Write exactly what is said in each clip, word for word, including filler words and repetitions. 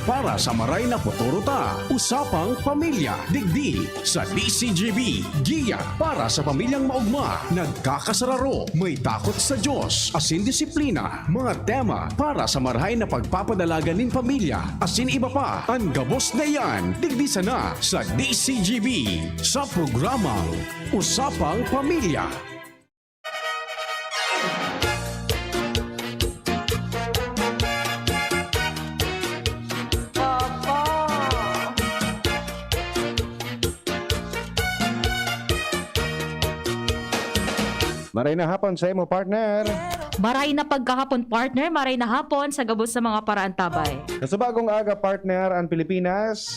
Para sa maray na futuro ta, usapang pamilya, digdi sa D C G B, giya para sa pamilyang maugma, nagkakasararo, may takot sa Diyos, asin disiplina, mga tema para sa marahay na pagpapadalagan nin pamilya, asin iba pa. An gabos na iyan, digdi sana sa D C G B, sa programang Usapang Pamilya. Maray na hapon sa imo, partner. Maray na pagkahapon, partner. Maray na hapon sa gabos sa mga paraantabay. Sa bagong aga, partner, ang Pilipinas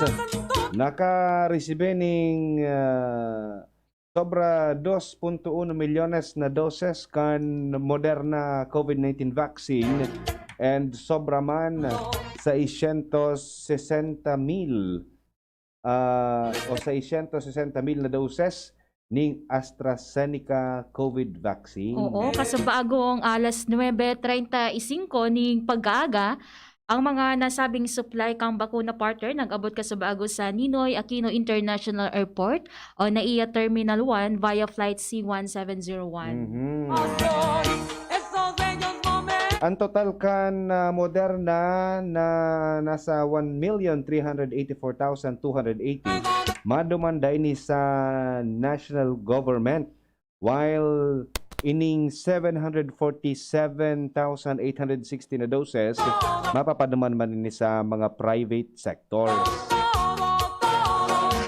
nakaresibe ning, ah, sobra dos punto uno milyones na doses kan Moderna COVID nineteen vaccine and sobra man seiscientos sesenta mil, ah, o seiscientos sesenta mil na doses ning AstraZeneca COVID vaccine. Oo, kasabagong alas nuebe treinta y cinco ning pag-aaga, ang mga nasabing supply kang bakuna, partner, nag-abot kasabagong sa Ninoy Aquino International Airport o NAIA Terminal one via flight C one seven zero one. Mhm. Ang total kan, ah, Moderna na nasa one million three hundred eighty-four thousand two hundred eighty, maduman daini sa national government, while ining seven hundred forty-seven thousand eight hundred sixty na doses, mapapaduman man ini sa mga private sector.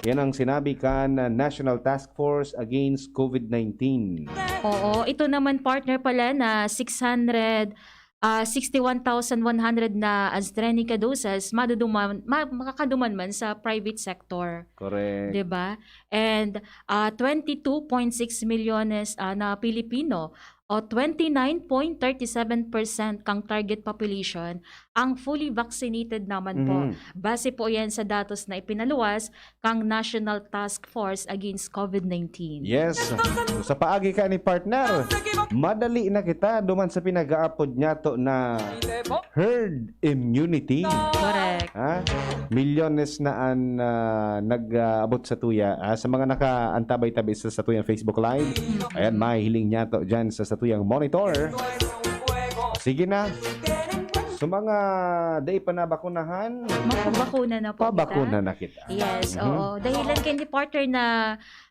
Yan ang sinabi kan National Task Force Against COVID nineteen. Oo, ito naman, partner, pala na six hundred, ah, sixty-one thousand one hundred na AstraZeneca doses, maduduman, ma-, makakaduman man sa private sector. Correct. 'Di ba? And, ah, twenty-two point six milyones, ah, na Pilipino o twenty-nine point thirty-seven percent kang target population ang fully vaccinated naman po. Mhm. Base po yan sa datos na ipinaluwas kang National Task Force Against COVID nineteen. Yes. Sa paagi ka ni partner, madali na kita duman sa pinag-aapod niyato na herd immunity. Correct. Ha? Milyones na an, ah, nag-aabot sa tuya, ah, sa mga nakaantabay-tabay sa, sa tuyang Facebook Live. Ayan, mahihiling niyato dyan sa, sa tuyang monitor. Sige na. Sa mga dai pa nabakunahan, Magpabakuna na po kita. Pabakuna na kita. Yes, Mhm. oo. Dahilan kaini, partner, na,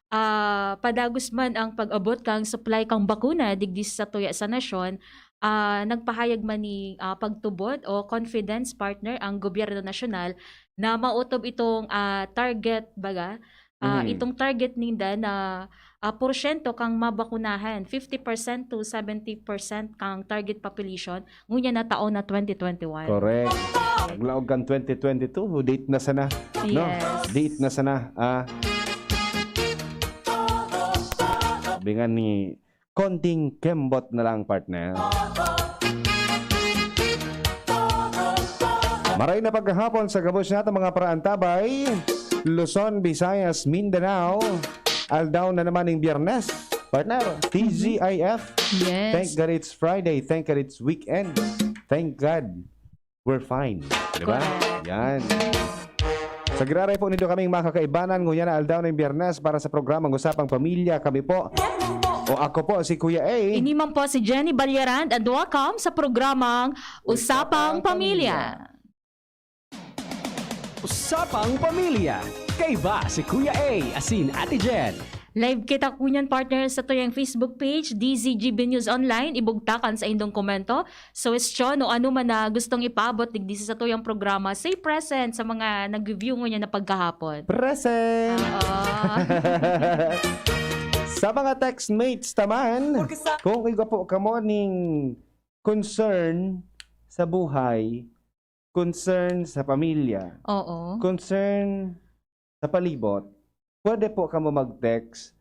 ah, padagos man ang pag-abot kang supply kang bakuna digdi sa tuya sa nasyon, ah, nagpahayag man ni, ah, pagtubod o confidence, partner, ang gobyerno nasyonal na maotob itong, ah, target, baga, ah, Mhm. itong target ninda na, ah, porsyento kang mabakunahan, fifty percent to seventy percent kang target population, ngunyan na taon na twenty twenty-one. Correct. Naglaog kan twenty twenty-two, date na sana, no? Yes. Date na sana, ah. Sabi nga ni, konting kembot na lang, partner. Maray na pagkahapon sa gabos natin, mga paraantabay, Luzon, Visayas, Mindanao. Aldaw na naman ning Biyernes, partner. T G I F. Yes. Thank God it's Friday. Thank God it's weekend. Thank God we're fine. Di ba? Correct. Yan. Sa giraray po nindo kaming mga kakaibanan, ngunyan na aldaw ning Biyernes para sa programang Usapang Pamilya. Kami po, o ako po, si Kuya A. Ini man po si Jenny Balyarand, and welcome sa programang Usapang Pamilya. Usapang Pamilya. Kaiba si Kuya A asin Ate Jen. Live kita ngunyan, partner, sa tuyang Facebook page, D Z G B News Online. Ibugtak an saindong komento, suwestyon o ano man na gustong ipaabot digdi sa tuyang programa. Say present sa mga nag-view ngunyan na pagkahapon. Present! Oo. Sa mga textmates taman, kung igwa po kamo ning concern sa buhay, concern sa pamilya, Oo. concern sa palibot, pwede po kamo mag-text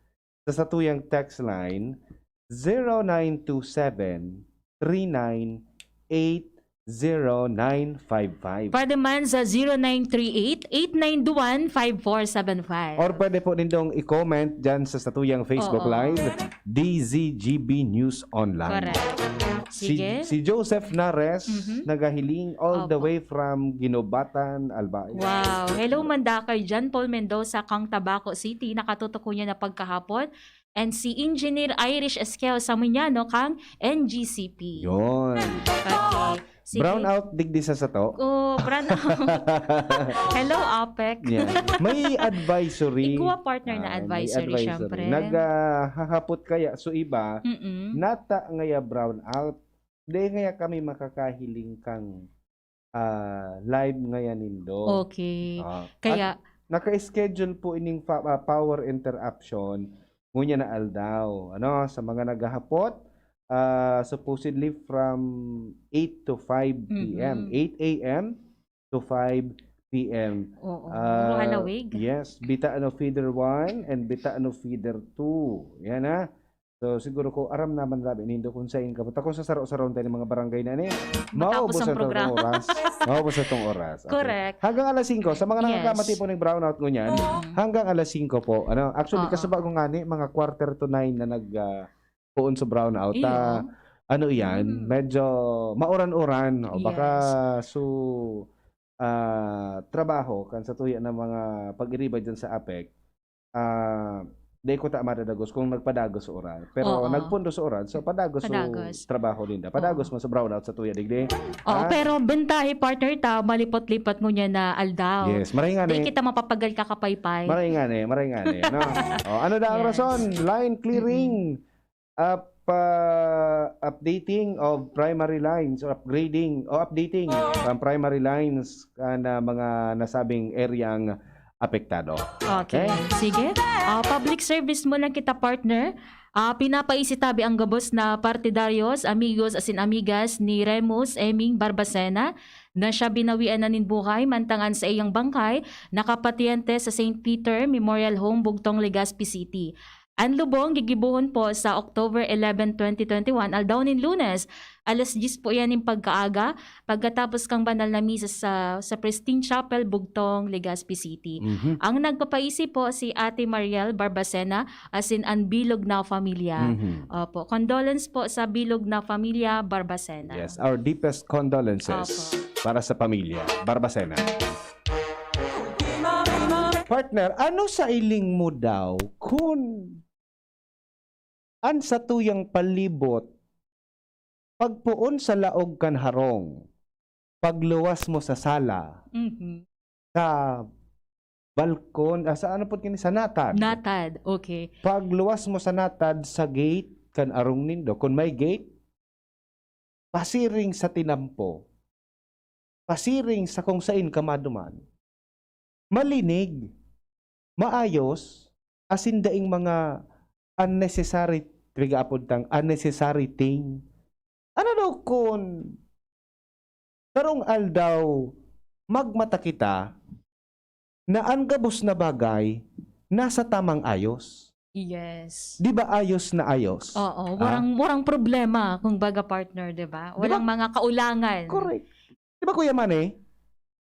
sa satuyang text line, zero nine two seven, three nine eight zero nine five five. Pwede man sa zero nine three eight, eight nine one, five four seven five. Or pwede po nindong i-comment dyan sa satuyang Facebook Oo. Live, D Z G B News Online. Correct. Si, Sige. si Joseph Nares, Mhm. nagahiling all the Opo. way from Guinobatan, Albay. Wow. Hello, Mandakay dyan. Paul Mendoza, kang Tabaco City. Nakatutok ko niya na pagkahapon. And si Engineer Irish Esquel Samuñano, kang N G C P. Yun. Okay. Sige. Brown out digdi sa sato. Oh, brown out. Hello, APEC. Yeah. May advisory. Ikuha partner na Ah, may advisory, syempre. Naghahapot kaya so iba, Mm-mm. nata ngaya brown out. Di ngaya kami makakahiling kang ah, live ngaya nindo. Okay. Ah, Kaya, at naka-schedule po ining fa- ah, power interruption ngunyan na aldaw. Ano, sa mga naghahapot, ah, supposedly from eight to five p.m. Mhm. eight a.m. to five p.m. Oo. Ah, Puro halawig. Yes, Bitaano Feeder one and Bitaano Feeder two. Yan, ha. So, siguro ko aram naman labi nindo kung sain ka. Buta kung sa saro-saron tayo ng mga barangay na ni. Matapos ang Maubos na tong programa. Oras. Maubos na tong oras. Okay. Correct. Hanggang alas singko, sa mga Yes. nakakamati po ng brownout ngunyan, Mm. hanggang alas singko po. Ano, actually, Oo. kasaba ko nga ni, mga quarter to nine na nag ah, poon sa brownout. Iyo. Ah, ano yan, Mm. medyo mauran-uran. O baka Yes. so, ah, trabaho kan sa tuya ng mga pag-iriba dyan sa APEC, ah, di ko ta madadagos kung nagpadagos oras. Pero Oo. nagpundo sa oras, so padagos, Padagos. so trabaho ninda. Padagos Oo. man sa brownout sa tuya, digdi. Oh, Ah? Pero bentahe, partner, ta, malipot-lipot ngunyan na aldaw. Yes, maray nga Di ni. Kita mapapagal kakapaypay. Maray nga ni, maray nga ni. Ano? Oh, ano na ang Yes. rason? Line clearing. Up, ah, updating of primary lines or upgrading o updating ng primary lines kan mga nasabing eryang apektado. Okay. Sige. Ah, public service mo lang kita, partner. Ah, pinapaisitabi ang gabos na partidaryos, amigos asin amigas ni Remus Eming Barbacena na siya binawian na nin buhay mantang an saiyang bangkay nakapatyente sa Saint Peter Memorial Home, Bugtong, Legazpi City. An lubong gigibohon po sa October eleven, twenty twenty-one, aldaw nin Lunes, alas diyes po yan nin pagkaaga, pagkatapos kang banal na misa sa, sa Pristine Chapel, Bugtong, Legazpi City. Mhm. Ang nagpapaisi po si Ate Mariel Barbacena asin an bilog na familia. Mhm. Opo, condolence po sa bilog na familia Barbacena. Yes, our deepest condolences Opo. para sa pamilya Barbacena. Partner, ano sa iling mo daw kun an satuyang palibot pagpoon sa laog kan harong, pagluwas mo sa sala, Mhm. sa balkon, ah, sa ano po kini, sa natad. Natad, okay. Pagluwas mo sa natad, sa gate kan arong nindo, kun may gate, pasiring sa tinampo, pasiring sa kung sain ka maduman, malinig, maayos, asin daing mga unnecessary, pigaapod tang unnecessary thing. Ano daw kun sarong aldaw magmata kita na an gabos na bagay nasa tamang ayos? Yes. Di ba ayos na ayos? Oo, Ah? warang, warang problema, kung baga, partner, di ba? Di ba? Walang mga kaulangan. Correct. Di ba, Kuya Manny?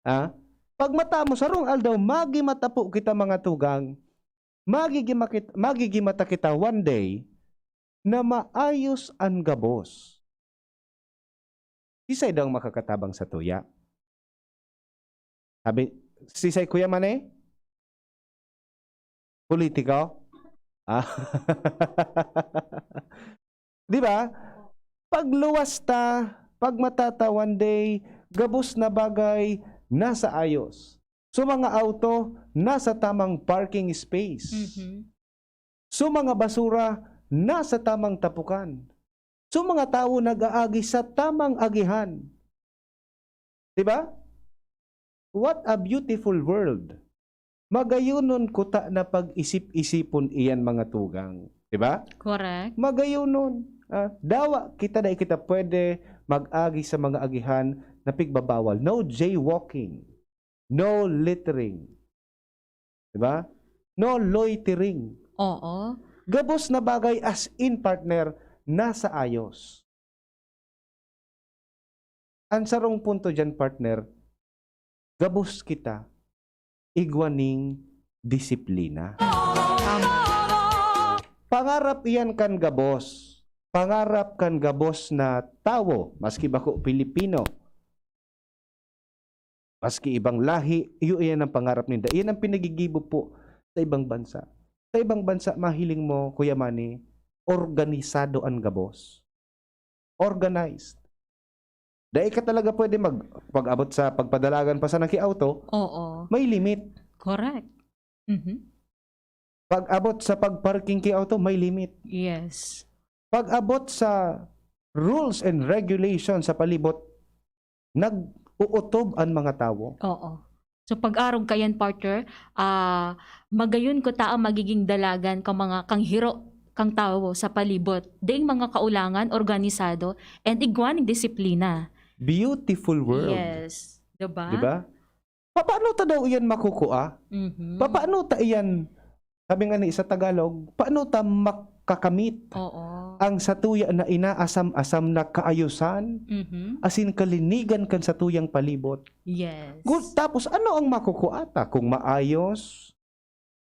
Ha? Pag mata mo, sarong aldaw, magimata po kita, mga tugang. Magigimata kita one day na maayos an gabos. Sisay daw ang makakatabang sa tuya? Sabi, sisay, Kuya Manny? Politiko? Ah. Di ba? Pagluwas ta, pagmata ta one day, gabos na bagay, nasa ayos. So, mga auto, nasa tamang parking space. Mhm. So, mga basura, nasa tamang tapukan. So, mga tawo nag-aagi sa tamang agihan. Di ba? What a beautiful world. Magayonon kuta na pag-isip-isipon iyan, mga tugang. Di ba? Correct. Magayonon. Ah, dawa kita, dai kita pwede mag-agi sa mga agihan na pigbabawal. No jaywalking. No littering. Di ba? No loitering. Oo. Gabos na bagay, as in, partner, nasa ayos. Ang sarong punto diyan, partner, gabos kita igwa ning disiplina. Pangarap iyan kan gabos. Pangarap kan gabos na tawo, maski bako Pilipino, maski ibang lahi, iyo iyan ang pangarap ninda. Iyan ang pinagigibo po sa ibang bansa. Sa ibang bansa, mahiling mo, Kuya Manny, organisado an gabos. Organized. Dai ka talaga pwede mag-, pag-abot sa pagpadalagan pa sana ki auto, Oo. may limit. Correct. Mhm. Pag-abot sa pagparking ki auto, may limit. Yes. Pag-abot sa rules and regulations sa palibot, nag-uutob an mga tawo. Oo. So, pag-arog kaiyan, partner, ah, magayon ko ta ang magiging dalagan kan mga kanghiro kan tawo sa palibot. Daing mga kaulangan, organisado, and igwa ning disiplina. Beautiful world. Yes. Diba? Diba? Papaano ta daw iyan makukua? Mhm. Papaano ta iyan, sabi nga ni sa Tagalog, paano ta makakamit Oo. ang satuya na inaasam-asam na kaayusan, Mhm. asin kalinigan kan satuyang palibot? Yes. Good. Tapos, ano ang makukua ta? Kung maayos,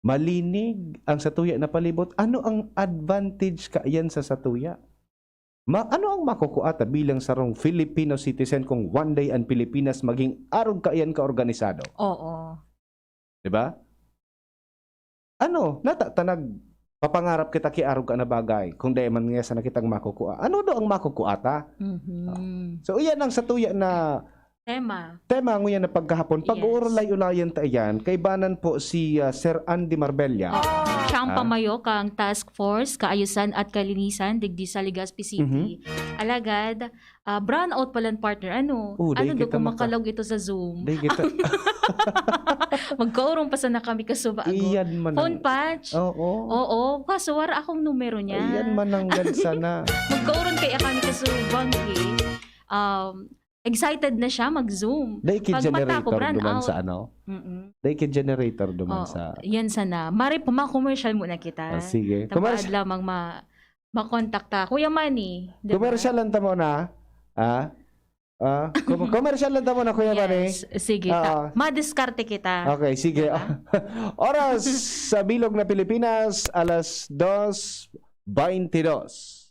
malinig ang satuya na palibot, ano ang advantage kaiyan sa satuya? Ma-, ano ang makukua ta bilang sarong Filipino citizen kung one day an Pilipinas maging arog kaiyan kaorganisado? Oo. Di ba? Ano, nata-, ta nagpapangarap kita ki arog ka na bagay, kung dai man nga sana kitang makukua. Ano daw ang makukua ta? Mhm. So, iyan ang satuya na Tema. tema nguyan na pagkahapon. Yes. Pag-uulay-ulayan ta iyan, kaibanan po si, ah, Sir Andy Marbella. Oo. Siya ang Ah. pamayo kang Task Force, Kaayusan at Kalinisan, digdi sa Legazpi City. Mhm. Alagad, ah, brownout palan, partner. Ano? Oh, Ano dai daw kita kung maka- makalog ito sa Zoom? Dai kita Magkaurong pa sana kami kasuba ago. Iyan man Phone ang patch? Oo. Oo, kaso wara akong numero niya. Iyan man ang gad sana. Magkaurong kaya kami kasuba, eh. Um, excited na siya mag-Zoom. Dai ki Pag mata ko, generator brownout. duman sa ano? Mm-mm. Dai ki generator duman Oh, sa yan sana. Mari pa, ma-commercial muna kita. Ah, sige. Tapos Commercial. lamang ma-, makontak ta. Kuya Manny, di ba? Commercial lang ta muna. Ah? Ah? Com-, commercial lang ta muna, Kuya Manny. Yes, sige. Oo. Ta-, madiskarte kita. Okay, sige. Di ba? Oras sa bilog na Pilipinas, alas dos baynte dos.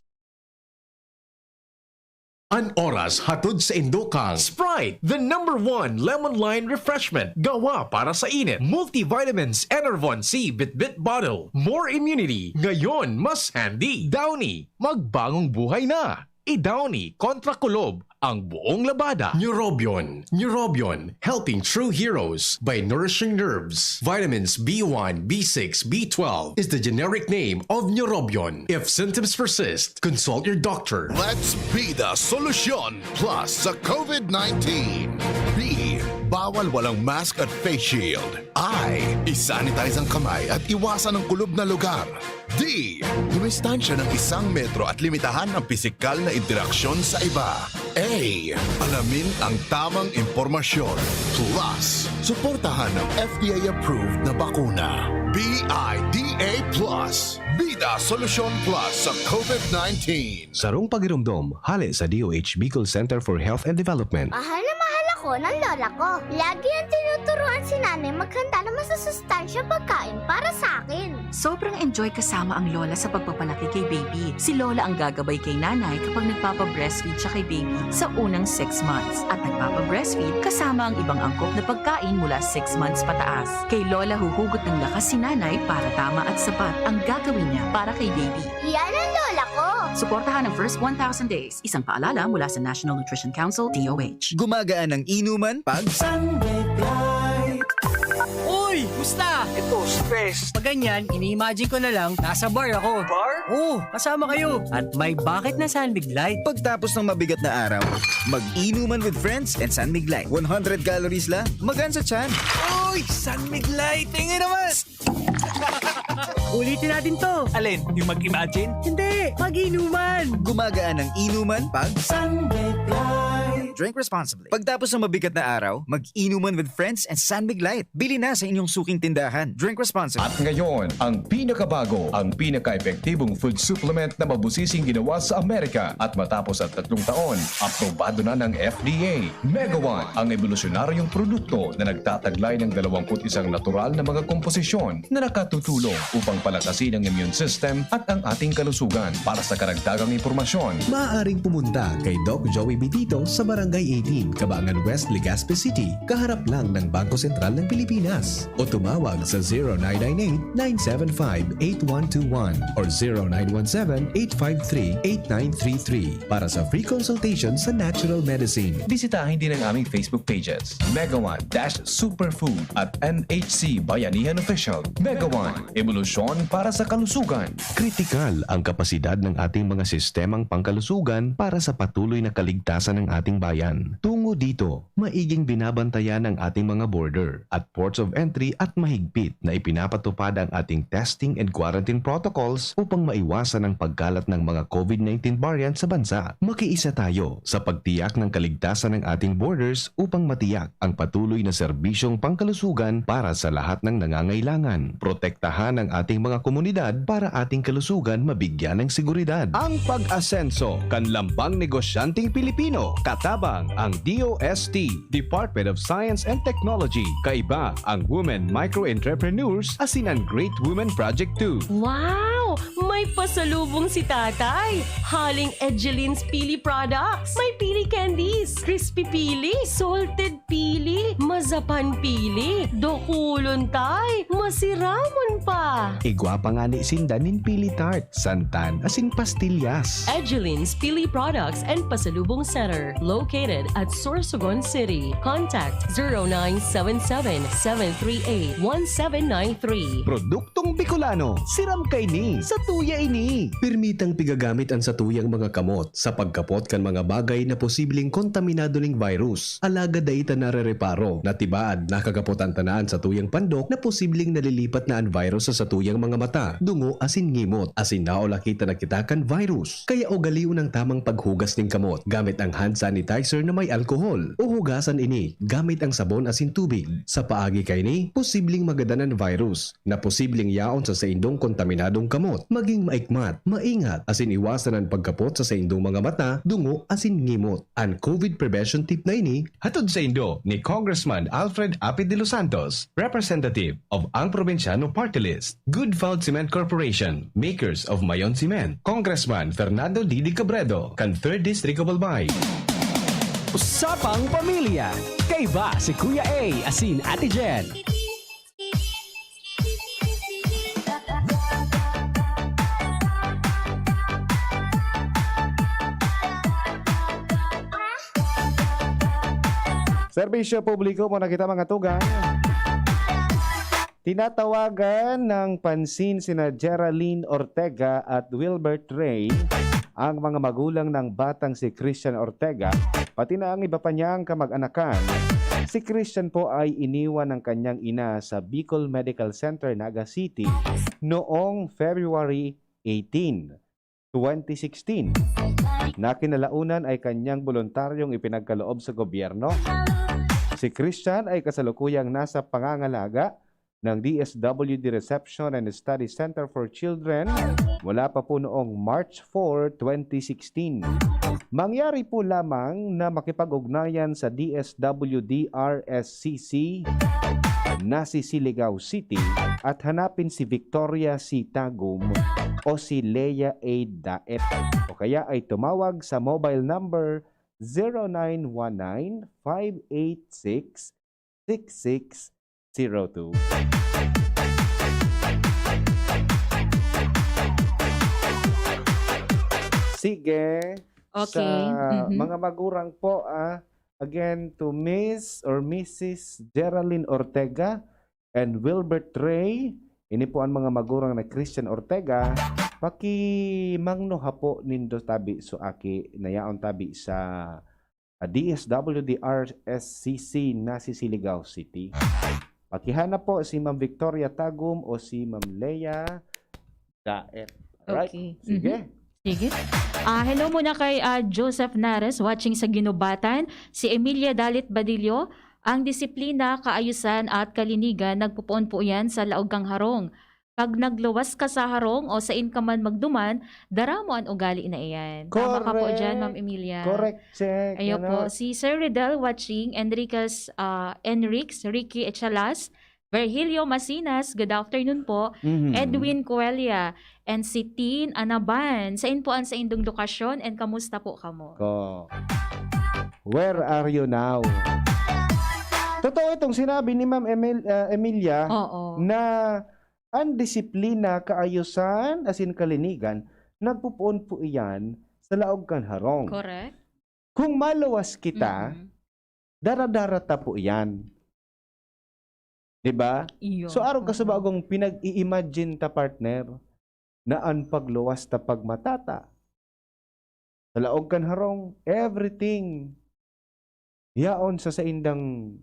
An oras hatod saindo kan Sprite, the number one lemon lime refreshment. Gawa para sa init. Multivitamins, Enervon C Bitbit Bottle. More immunity. Ngayon, mas handy. Downy, magbagong buhay na. I-Downy kontra kulob ang buong labada. Neurobion. Neurobion, helping true heroes by nourishing nerves. Vitamins B one, B six, B twelve is the generic name of Neurobion. If symptoms persist, consult your doctor. Let's be the solution plus sa COVID nineteen. B, bawal walang mask at face shield. I, i-sanitize ang kamay at iwasan ang kulob na lugar. D, dumistansya ng isang metro at limitahan ang pisikal na interaksyon sa iba. A, alamin ang tamang impormasyon. Plus, suportahan ng F D A-approved na bakuna. B I D A plus. Bida Solusyon Plus sa COVID nineteen. Sarong pagiromdom, hale sa D O H Bicol Center for Health and Development. Mahal na mahal ako ng lola ko. Lagi ang tinuturuan si nanay maghanda ng masusustansyang pagkain para sa akin. Sobrang enjoy kasama ang lola sa pagpapalaki kay baby. Si lola ang gagabay kay nanay kapag nagpapa-breastfeed siya kay baby sa unang six months. At nagpapa-breastfeed kasama ang ibang angkop na pagkain mula six months pataas. Kay lola huhugot ng lakas si nanay para tama at sapat ang gagawin niya para kay baby. Yan ang lola ko. Suportahan ang first one thousand days. Isang paalala mula sa National Nutrition Council, D O H. Gumagaan ang inuman pag Sunday Bright. Uy! Musta? Ito, stress. Pag ganyan, ini-imagine ko na lang, nasa bar ako. Bar? Oo, kasama kayo. At may bakit na San Mig Light. Pagtapos ng mabigat na araw, mag-inuman with friends and San Mig Light. One hundred calories lang, magaan sa tiyan. Uy! San Mig Light! Tingin naman! Ulitin natin to. Alin? Yung mag-imagine? Hindi, mag-inuman. Gumagaan ang inuman pag San Mig Light. Drink responsibly. Pagtapos ng mabigat na araw, mag-inuman with friends and San Mig Light. Bili na sa inyong suking tindahan. Drink responsibly. At ngayon, ang pinakabago, ang pinaka-epektibong food supplement na mabusising ginawa sa Amerika. At matapos ang tatlong taon, aprobado na ng F D A. Mega One, ang ebolusyonaryong produkto na nagtataglay ng dalawampu't isang natural na mga komposisyon na nakatutulong upang palakasin ang immune system at ang ating kalusugan. Para sa karagdagang impormasyon, maaaring pumunta kay Doc Joey Bitito sa Barangay eighteen, Cabangan West, Legazpi City, kaharap lang ng Bangko Sentral ng Pilipinas. O tumawag sa zero nine nine eight, nine seven five, eight one two one or zero nine one seven, eight five three, eight nine three three para sa free consultation sa natural medicine. Bisitahin din ang aming Facebook pages, Mega One dash Superfood at M H C Bayanihan Official. Mega One, ebolusyon para sa kalusugan. Kritikal ang kapasidad ng ating mga sistemang pangkalusugan para sa patuloy na kaligtasan ng ating bayan. Tungo dito, maiging binabantayan ang ating mga border at ports of entry at mahigpit na ipinapatupad ang ating testing and quarantine protocols upang maiwasan ang pagkalat ng mga COVID nineteen variant sa bansa. Makiisa tayo sa pagtiyak ng kaligtasan ng ating borders upang matiyak ang patuloy na serbisyong pangkalusugan para sa lahat ng nangangailangan. Protektahan ang ating mga komunidad para ating kalusugan mabigyan ng seguridad. Ang pag-asenso kan lambang negosyanteng Pilipino, katabang ang D O S T, Department of Science and Technology. Kaiba ang Women Micro Entrepreneurs asin an Great Women Project two. Wow! May pasalubong si Tatay! Haling Edgeline's Pili Products. May Pili Candies, Crispy Pili, Salted Pili, Mazapan Pili, Dakulon Tay, Masiramon pa! Igwa pa ngani sinda nin Pili Tart, Santan asin Pastillas. Edgeline's Pili Products and Pasalubong Center, located at Sorsogon City. Contact zero nine seven seven, seven three eight, one seven nine three. Produktong Bicolano, siram kaini, satuya ini. Pirmitang pigagamit an satuyang mga kamot sa pagkapot kan mga bagay na posibleng kontaminado ning virus. Alagad dai ta narereparo na tibaad nakakapot an tanaan satuyang pandok na posibleng nalilipat na an virus sa satuyang mga mata, dungo asin ngimot, asin naulakita na kita kan virus. Kaya ugalion ang tamang paghugas nin kamot gamit ang hand sanitizer na may alkohol, o hugasan ini gamit ang sabon asin tubig. Sa paagi kaini, posibleng magadan an virus na posibleng yaon sa saindong kontaminadong kamot. Maging maikmat, maingat, asin iwasan an pagkapot sa saindong mga mata, dungo, asin ngimot. An COVID prevention tip na ini, hatod saindo ni Congressman Alfred Apid de los Santos, Representative of Ang Probinsyano Party List, Good Found Cement Corporation, makers of Mayon Cement, Congressman Fernando Didi Cabredo, kan Third District of Albay. Usapang Pamilya. Kaiba si Kuya A asin Ate Jen. Serbisyo publiko muna kita, mga tugang. Tinatawagan ng pansin sina Geraldine Ortega at Wilbert Rey, ang mga magulang ng batang si Christian Ortega, pati na ang iba pa niyang kamag-anakan. Si Christian po ay iniwan ng kanyang ina sa Bicol Medical Center, Naga City, noong February eighteen, twenty sixteen, na kinalaunan ay kanyang boluntaryong ipinagkaloob sa gobyerno. Si Christian ay kasalukuyang nasa pangangalaga ng D S W D Reception and Study Center for Children mula pa po noong March four, twenty sixteen. Mangyari po lamang na makipag-ugnayan sa D S W D R S C C na si Siligao City at hanapin si Victoria C. Tagum o si Lea A. Daet, o kaya ay tumawag sa mobile number zero nine one nine, five eight six, six six zero two. Sige. Okay. Sa Mhm. mga magurang po, ah, again, to Miss or Missus Geraldine Ortega and Wilbert Rey, ini po ang mga magurang na Christian Ortega, pakimangno ha po nindo tabi so aki na yaon tabi sa, ah, D S W D R S C C na si Siligao City. Pakihanap po si Ma'am Victoria Tagum o si Ma'am Lea Daet. Alright? Okay. Sige. Mhm. Sige. Ah, hello muna kay, ah, Joseph Nares, watching sa Guinobatan. Si Emilia Dalit Badillo, "Ang disiplina, kaayusan at kalinigan nagpopoon po iyan sa laog kan harong. Pag nagluwas ka sa harong o sain ka man magduman, dara mo an ugali na iyan." Tama ka po diyan, Correct. Ma'am Emilia. Correct, check, Ayo ano? po, si Sir Riddle watching, Enriquez, ah, Enrix, Ricky Echalas, Virgilio Masinas, good afternoon po. Mhm. Edwin Cuelia, and si Tin Anaban. Sain po ang saindong lokasyon and kamusta po kamo? Ko. Where are you now? Totoo itong sinabi ni Ma'am Emil-, ah, Emilia Oo. na ang disiplina, kaayusan, asin kalinigan, nagpupoon po iyan sa laog kan harong. Correct. Kung maluwas kita, Mhm. dara-dara ta po iyan. Di ba? Iyo. So, arog ka sa Oo. bagong pinag-i-imagine ta, partner, na an pagluwas ta pagmata ta sa laog kan harong, everything yaon sa saindang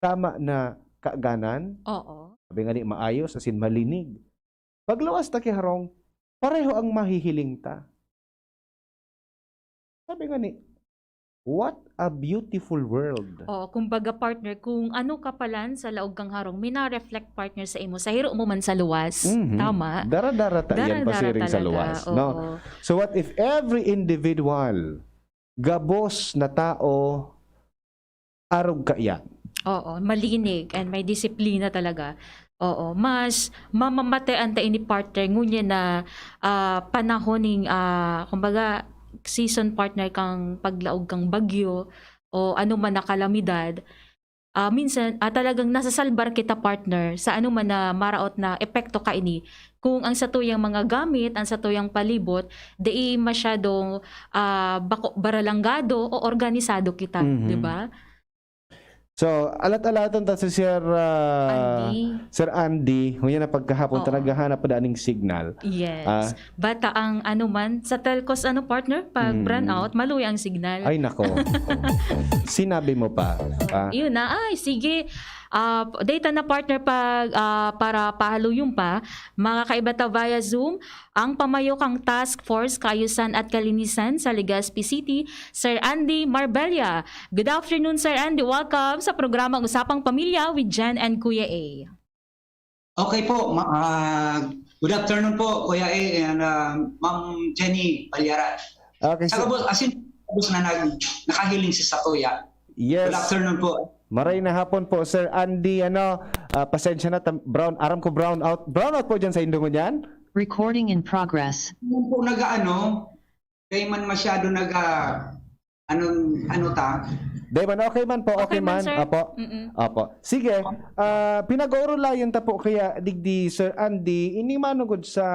tama na kaaganan. Oo. Sabi nga ni, maayos, asin malinig. Pagluwas ta ki harong, pareho ang mahihiling ta. Sabi nga ni, "What a beautiful world." Oo, kumbaga, partner, kung ano ka palan sa laog kang harong, mina-reflect, partner, sa imo, sa hiro mo man sa luwas. Mhm. Tama? Dara-dara ta iyan Dara-dara pasiring sa talaga, luwas, no? oo. So what if every individual, gabos na tao, arog kaiyan? Oo, malinig and may disiplina talaga. Oo, mas mamamatean ta ini, partner, ngunyan na, ah, panahon ning, ah, kumbaga, season, partner, kang paglaog kang bagyo o ano man na kalamidad. Ah, minsan, ah, talagang nasasalbar kita, partner, sa ano man na maraot na epekto kaini. Kung ang satuyang mga gamit, ang satuyang palibot, dai masyadong, ah, bako-, baralanggado o organisado kita, Mhm. di ba? So, alat-alaton ta si Sir, ah, Andy. Sir Andy. Ngunyan na pagkahapon, Oo. ta naghahanap pa daan ning signal. Yes. Ah. Bata ang ano man, sa telcos, ano, partner, pag Mm. brownout, maluya ang signal. Ay, nako. Sinabi mo pa. Ah. Yun na. Ay, sige. Ah, data na, partner, pag, ah, para pahaluyon pa, makakaiba ta via Zoom, ang pamayo kang Task Force Kaayusan at Kalinisan sa Legazpi City, Sir Andy Marbella. Good afternoon, Sir Andy. Welcome sa programang Usapang Pamilya with Jen and Kuya A. Okay po, ma-, ah, good afternoon po, Kuya A and, ah, Ma'am Jenny Balyaran. Okay, Sa sir. kabos-, asin, kabos na nag-, nakahiling si Satoya. Yes. Good afternoon po. Maray na hapon po, Sir Andy, ano, ah, pasensya na, tam-, brown, aram ko brown out. Brown out po dyan sa Indongo niyan? Recording in progress. Yun po, nag-aano, kaya man masyado nag-, ah, anong, ano ta? Di man, okay man po, Okay okay man, man. sir. Apo. Mm-mm. Apo. Sige, ah, pinag-uurulayan ta po kaya, digdi, Sir Andy, ini manugod sa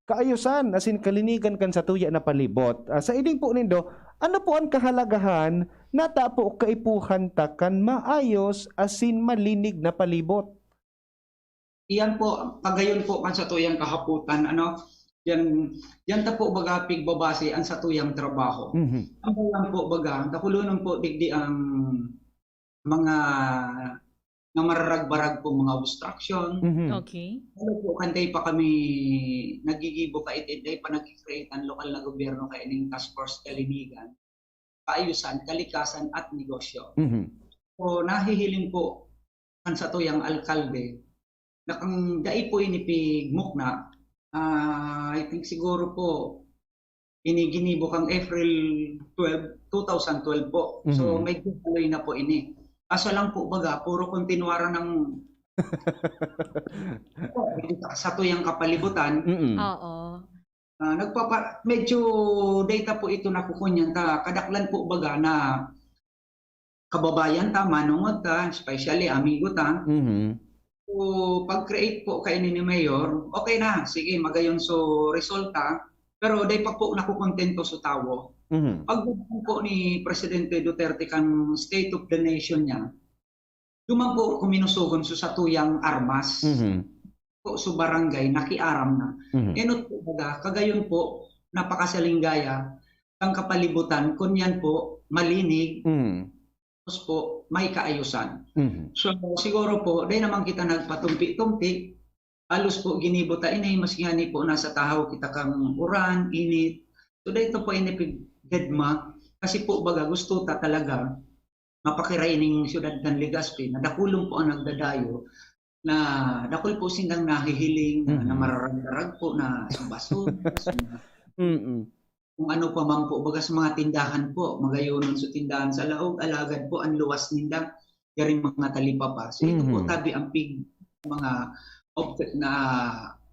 kaayusan asin kalinigan kan satuya na palibot. Ah, sa iding po nindo, ano po an kahalagahan na ta po kaipuhan ta kan maayos asin malinig na palibot? Iyan po, pagayon po kan satuyang kahapotan, ano, yan, yan ta po baga pigbabase ang satuyang trabaho. Mhm. Ang bayan po baga, dakulonon po digdi ang mga namararagbarag po mga obstruction. Mhm. Okay. Lalo po kan dai pa kami nagigibo kaidto, dai pa nagki-create ang lokal na gobyerno kaining task force kalinigan, kaayusan, kalikasan at negosyo. Mhm. So, nahihiling po kan satuyang alkalde na kung dai po ini pigmukna, ah, I think siguro po, ini ginibo kang April twelve, two thousand twelve po. So, Mhm. medyo haloy na po ini. Kaso lang po, baga, puro kontinwara ng sa tuyang kapalibutan. Mm-mm. Oo. Ah, nagpapa-, medyo data po ito na kukunyan ta. Kadaklan po, baga, na kababayan ta, manongod ta, especially amigo ta. Mhm. So, pag-create po kaini ni Mayor, okay na, sige, magayon so resulta, pero dai pa po nakukontento so tawo. Mhm. Pag po ni Presidente Duterte kan State of the Nation niya, duman po kuminusugon so satuyang armas. Mhm. Po so barangay, nakiaram na. Mhm. Enot po baga, kagayon po, napakasalinggaya, kang kapalibutan, kun yan po, malinig, Mhm. tapos po, may kaayusan. Mhm. So, siguro po, dai naman kita nagpatumpi-tumpi, Halos po ginibo ta ini, maski ngani po nasa tahaw kita kan uran, init. So, dai ta po ini pigdedma. Kasi po, baga, gusto ta talaga mapakiray ning siyudad kan Legazpi na dakulon po ang nagdadayo, na dakul po sindang nahihiling, na, na Mhm. mararagdarag po, na sa basura, sa mga Mm. kung ano pa man po, baga sa mga tindahan po, magayonon sa tindahan sa laog, alagad po ang luwas ninda, yaring mga talipapa. So, ito po Mhm. tabi ang pig-, mga object na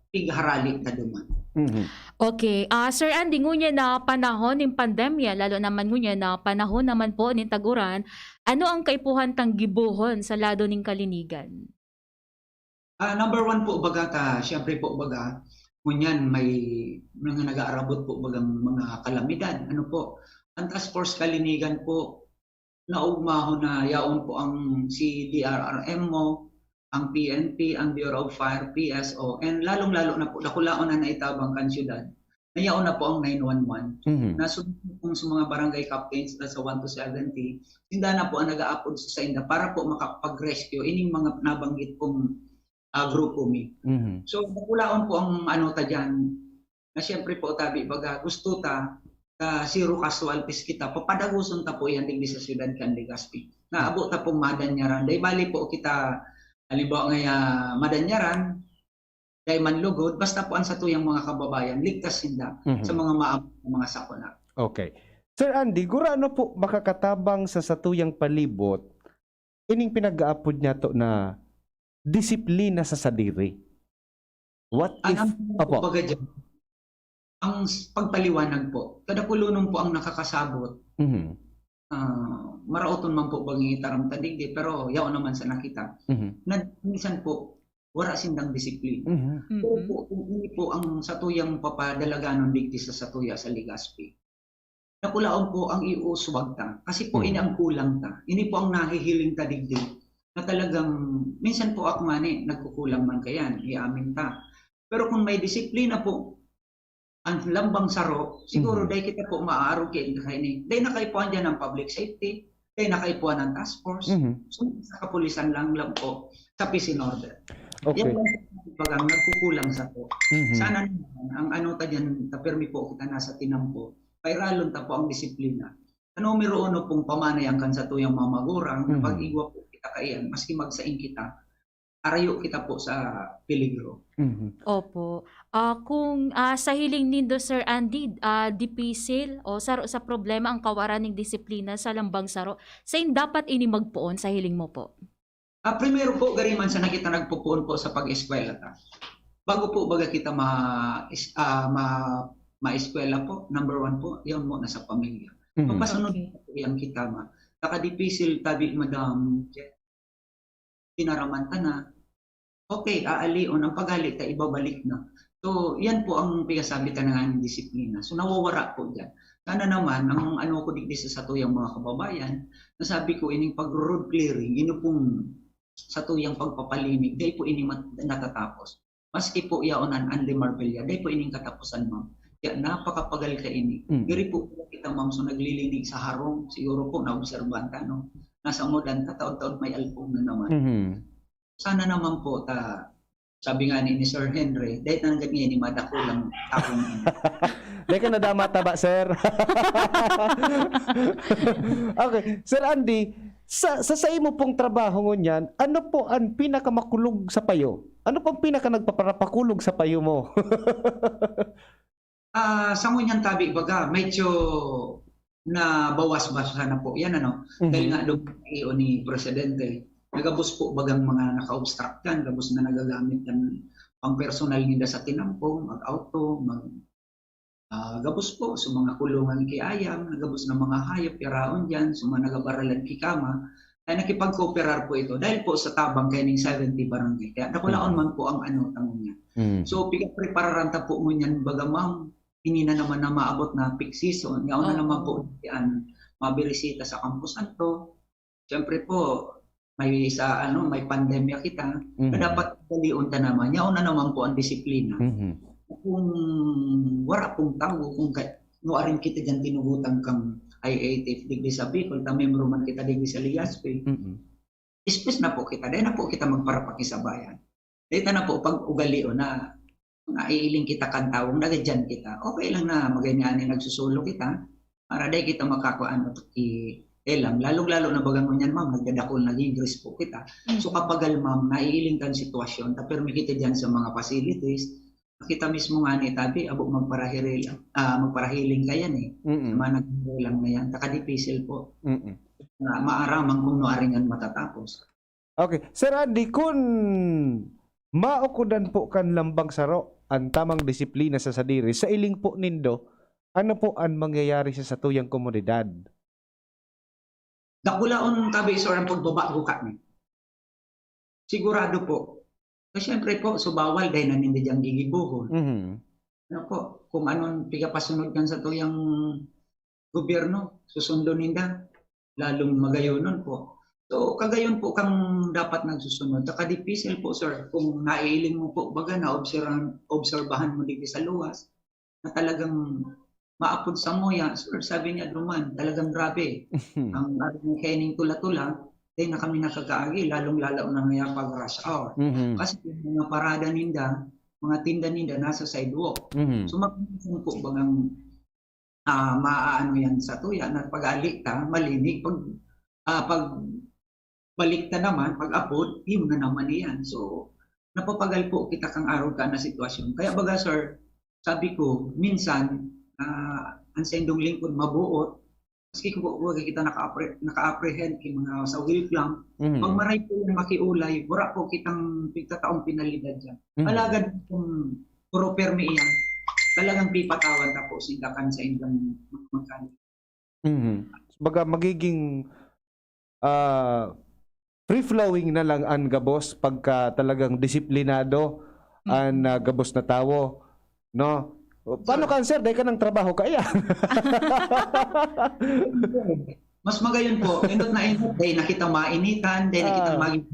pigharali ta duman. Mhm. Okay. Ah, Sir Andy, ngunyan na panahon nin pandemya, lalo naman ngunyan na panahon naman po nin tag-uran, ano ang kaipuhan tang gibohon sa lado nin kalinigan? Ah, number one po, baga ta, siyempre po, baga, ngunyan may mga nag-aarabot po, bagang mga kalamidad. Ano po, ang Task Force Kalinigan po, naugmahon na yaon po ang C D R R M mo, ang P N P, ang Bureau of Fire, P S O, and lalong-lalo na po, dakulaon na naitabang kan syudad, na yaon na po ang nine one one. Mhm. Na sundon po sa mga barangay captains na sa one to seventy, sinda na po ang nag-aapod sa sainda para po makapag-rescue ining mga nabanggit kong, ah, grupo mi. Mhm. So, dakulaon po ang ano ta diyan, na siyempre po, tabi baga, gusto ta, ta zero casualties kita, papadagoson ta po yan digdi sa siyudad kan Legazpi. Naabot ta pong madanyaran. Dai bali po kita, halimbawa ngaya, madanyaran, dai manlugod, basta po ang satuyang mga kababayan, ligtas sinda Mhm. sa mga maabot na mga sakuna. Okay. Sir Andy, gurano po makakatabang sa satuyang palibot ining pinag-aapod niyato na disiplina sa sadiri? What Ang, if, ang opo. Kumbaga dyan, ang s-, pagpaliwanag po, kadakulonon po ang nakakasabot. Mhm. Ah, maraoton man po bang itaram ta digdi, pero yaon naman sa nakita. Mhm. Na minsan po, wala sindang disiplina. Mhm. Pero Mhm. po, kung ini po ang satuyang papadalaganon digdi sa satuya sa Legazpi, dakulaon po ang iuuswag ta. Kasi po, Mhm. ini ang kulang ta. Ini po ang nahihiling ta digdi na talagang, minsan po ako ngani, nagkukulang man kayan, iamin ta. Pero kung may disiplina po, ang lambang saro, siguro Mhm. dai kita po maaarog kaini. Dai na kaipuhan diyan ang public safety, dai na kaipuhan ang task force. Mhm. So, sa kapulisan lang, lang po, sa peace and order. Okay. Yan lang po, bagang nagkukulang sa po. Mhm. Sana naman, ang ano ta diyan, ta pirmi po kita nasa tinampo, pairalon ta po ang disiplina. Sa numero uno pong pamanayan kan satuyang mga magurang, na Mhm. pag-igwa po kita kaiyan, maski magsaing kita, arayo kita po sa peligro. Mhm. Opo. Ah, kung, ah, sa hiling nindo, Sir Andy, ah, dipisil o saro sa problema ang kawaran ning disiplina sa lambang saro. Sain dapat ini magpoon sa hiling mo po? Ah, primero po, gari man sana kita nagpopoon po sa pag-eskwela ta. Bago po baga kita ma-, is-, ah, ma-, maeskwela po, number one po, yaon muna sa pamilya. Mhm. Mapasunod Okay. po yan kita ma-, nakadipisil tabi, Madam Jen. Pinaraman ta na. Okay, aalion. Ang paghali ta, ibabalik na. So, yan po ang pinasabi ta na nga ng disiplina. So, nawawara po dyan. Sana naman, ang ano ko digdi sa satuyang mga kababayan, nasabi ko, ining pag-road clearing, ino pong satuyang pagpapalinig, dai po ini mat-, natatapos. Maski po yaon an Andy Marbella, dai po ining katapusan, ma'am. Kaya napakapagal kaini. Mm. Diri po kita, ma'am, so naglilinig sa harong, siguro po naobserbahan ta, no? Nasa modan ta, taon-taon may alpong na naman. Mhm. Sana naman po ta, sabi nga ni, ni Sir Henry, dahil nanggad ngayon ni madako lang ako ngayon. Dai ka nadama taba, sir. Okay, Sir Andy, sa, sa, sa imo pong trabaho ngunyan, ano po ang pinakamakulog sa payo? Ano pong pinaka nagpaparapakulog sa payo mo? Ah, sa ngunyan tabi, baga, medyo nabawas-bawasan na po yan, ano? Mhm. Dahil nga lumayo ni Presidente, nagabos po bagang mga naka-obstruct yan, gabos na nagagamit yan pang personal nila sa tinampong, mag-auto, mag-, ah, gabos po sa mga kulungan ki ayam, nagabos na mga hayop, yaraon dyan, sa mga nagabaralan ki kama, ay nakipag-cooperar po ito dahil po sa tabang kaining seventy barangay. Kaya dakulaon Mhm. man po ang ano, tangon niya. Mhm. So, pigprepararan ta po ngunyan, baga, ma'am, ini na naman na maabot na peak season. Yaon na Oo. naman po yan, mabirisita sa Campo Santo. Siyempre po, may sa, ano, may pandemya kita, na Mhm. dapat dalion ta naman. Yaon na naman po ang disiplina. Mhm. Kung wala pong tawo, kung ka-, nuarin kita dyan tinugutan kang I A T F digdi sa Bicol, ta membro man kita digdi sa Ligaspi, Mhm. ispis na po kita, dahil na po kita magparapakisabayan. Dahil na po, pag ugalion na, naiiling kita kan tawong, nagadiyan kita. Okay lang na magay nga ni nagsusolo kita, para dai kita makakuan o ki-, eh lang. Lalong-lalo na baga ngunyan, ma'am, nagdadakul, naging po kita. So, Mm. kapagal, ma'am, naiiling kan sitwasyon, ta permi kita diyan sa mga facilities, kita mismo nga ni tabi, abo magparahiril-, ah, magparahiling ka yan eh. Mm. Sa mga naghihilang na yan, takadipisil po. Mm. Na maaraman kung nuaringan matatapos. Okay. Sir Andy, kun maokodan po kan lambang saro an tamang disiplina sa sadiri, sa iling po nindo, ano po an mangyayari sa satuyang komunidad? Dakulaon tabi, sir, ang pagbabago kami. Sigurado po. Kasi siyempre po, so bawal dahil na ninda diyang gigibuhon. Mhm. Ano po, kung anong pigapasunod kan satuyang gobyerno, susundo ninda, lalong magayonon po. So, kagayon po kang dapat nagsusunod. Takadipisil po, sir, kung naiiling mo po, baga, naobserbahan, obserbahan mo dito sa luwas, na talagang maapod sa muya, sir, sabi niya duman, talagang grabe. Ang ating kaining tula-tula, di na kami nakakaagi, lalong-lalo na ngaya pag rush hour. Mhm. Kasi yung mga parada ninda, mga tinda ninda, nasa sidewalk. Mhm. So, magkakaroon po bagang, ah, maaano yan sa tuya, na pag-ali ta, malinig. Pag, ah, pag balik ta naman, pag-abot, yun na naman yan. So, napapagal po kita kang arog ka na sitwasyon. Kaya baga, sir, sabi ko, minsan, ah, ang sendong lingkod mabuot, maski ko po, wag kita naka-appre-, naka-apprehend yung mga sa wheel clamp, Mhm. pag maray po yung makiulay, wala po kitang pigtataong penalidad dyan. Mhm. Alagad kung puro permi iyan, talagang pipatawan ta po sinda kan sa indang mga mechanic. Mhm. Baga magiging, ah, free-flowing na lang an gabos pagka talagang disiplinado an, Mm. ah, gabos na tawo, no? Paano Sir. ka, sir? Dai ka ng trabaho kaya? Mas magayon po, indot na indot, dai na kita mainitan, dai na kita Ah. maging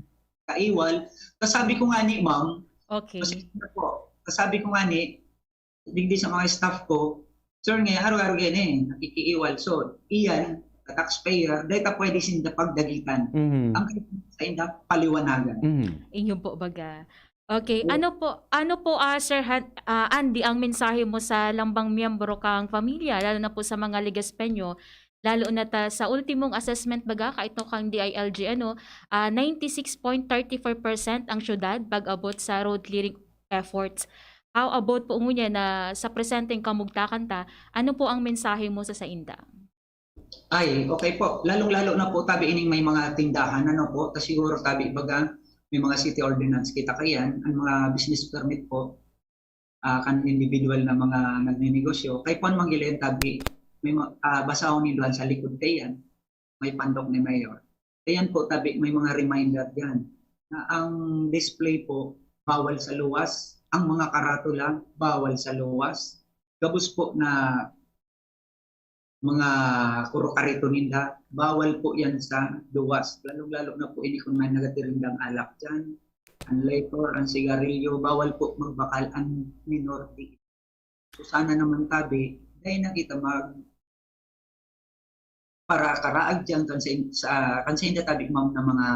kaiwal. Tas sabi ko nga ni ma'am, Okay. Mas po, tas sabi ko nga ni, digdi sa mga staff ko, "Sir, nga, araw-araw yan eh, nakikiiwal." So, iyan, sa taxpayer, dahil ta pwede sinda pagdagitan. Mhm. Ang kailangan sa inda, paliwanagan. Mhm. Inyo po baga. Okay, Yes. ano po, ano po, ah, Sir Han-, ah, Andy, ang mensahe mo sa lambang miyembro kang pamilya, lalo na po sa mga Legaspeño, lalo na ta sa ultimong assessment baga, kaito kang D I L G, ano, ah, ninety-six point thirty-four percent ang syudad pag-abot sa road clearing efforts. How about po ngunyan na sa presenteng kamugtakan ta, ano po ang mensahe mo sa sainda? Ay, okay po. Lalong-lalo na po tabi ining may mga tindahan, ano po, ta siguro tabi baga may mga city ordinance kita kayan, ang mga business permit po, ah, kan individual na mga nagnenegosyo, kay kuwan man gila yan tabi, may ma-, ah, basahon nindo an sa likod kaiyan, may pandok ni Mayor. Ayan po, tabi, may mga reminder diyan na ang display po, bawal sa luwas, ang mga karatula, bawal sa luwas. Gabos po na mga kuro-karito ninda, bawal po yan sa luwas. Lalong-lalo na po ini kung may nagatirindang alak diyan, ang liquor, ang sigarilyo, bawal po magbakal ang minor de edad. So, sana naman tabi, dai na kita mag-, para karaag diyan kan sa in-, sa, kan sa inda tabi, ma'am, na mga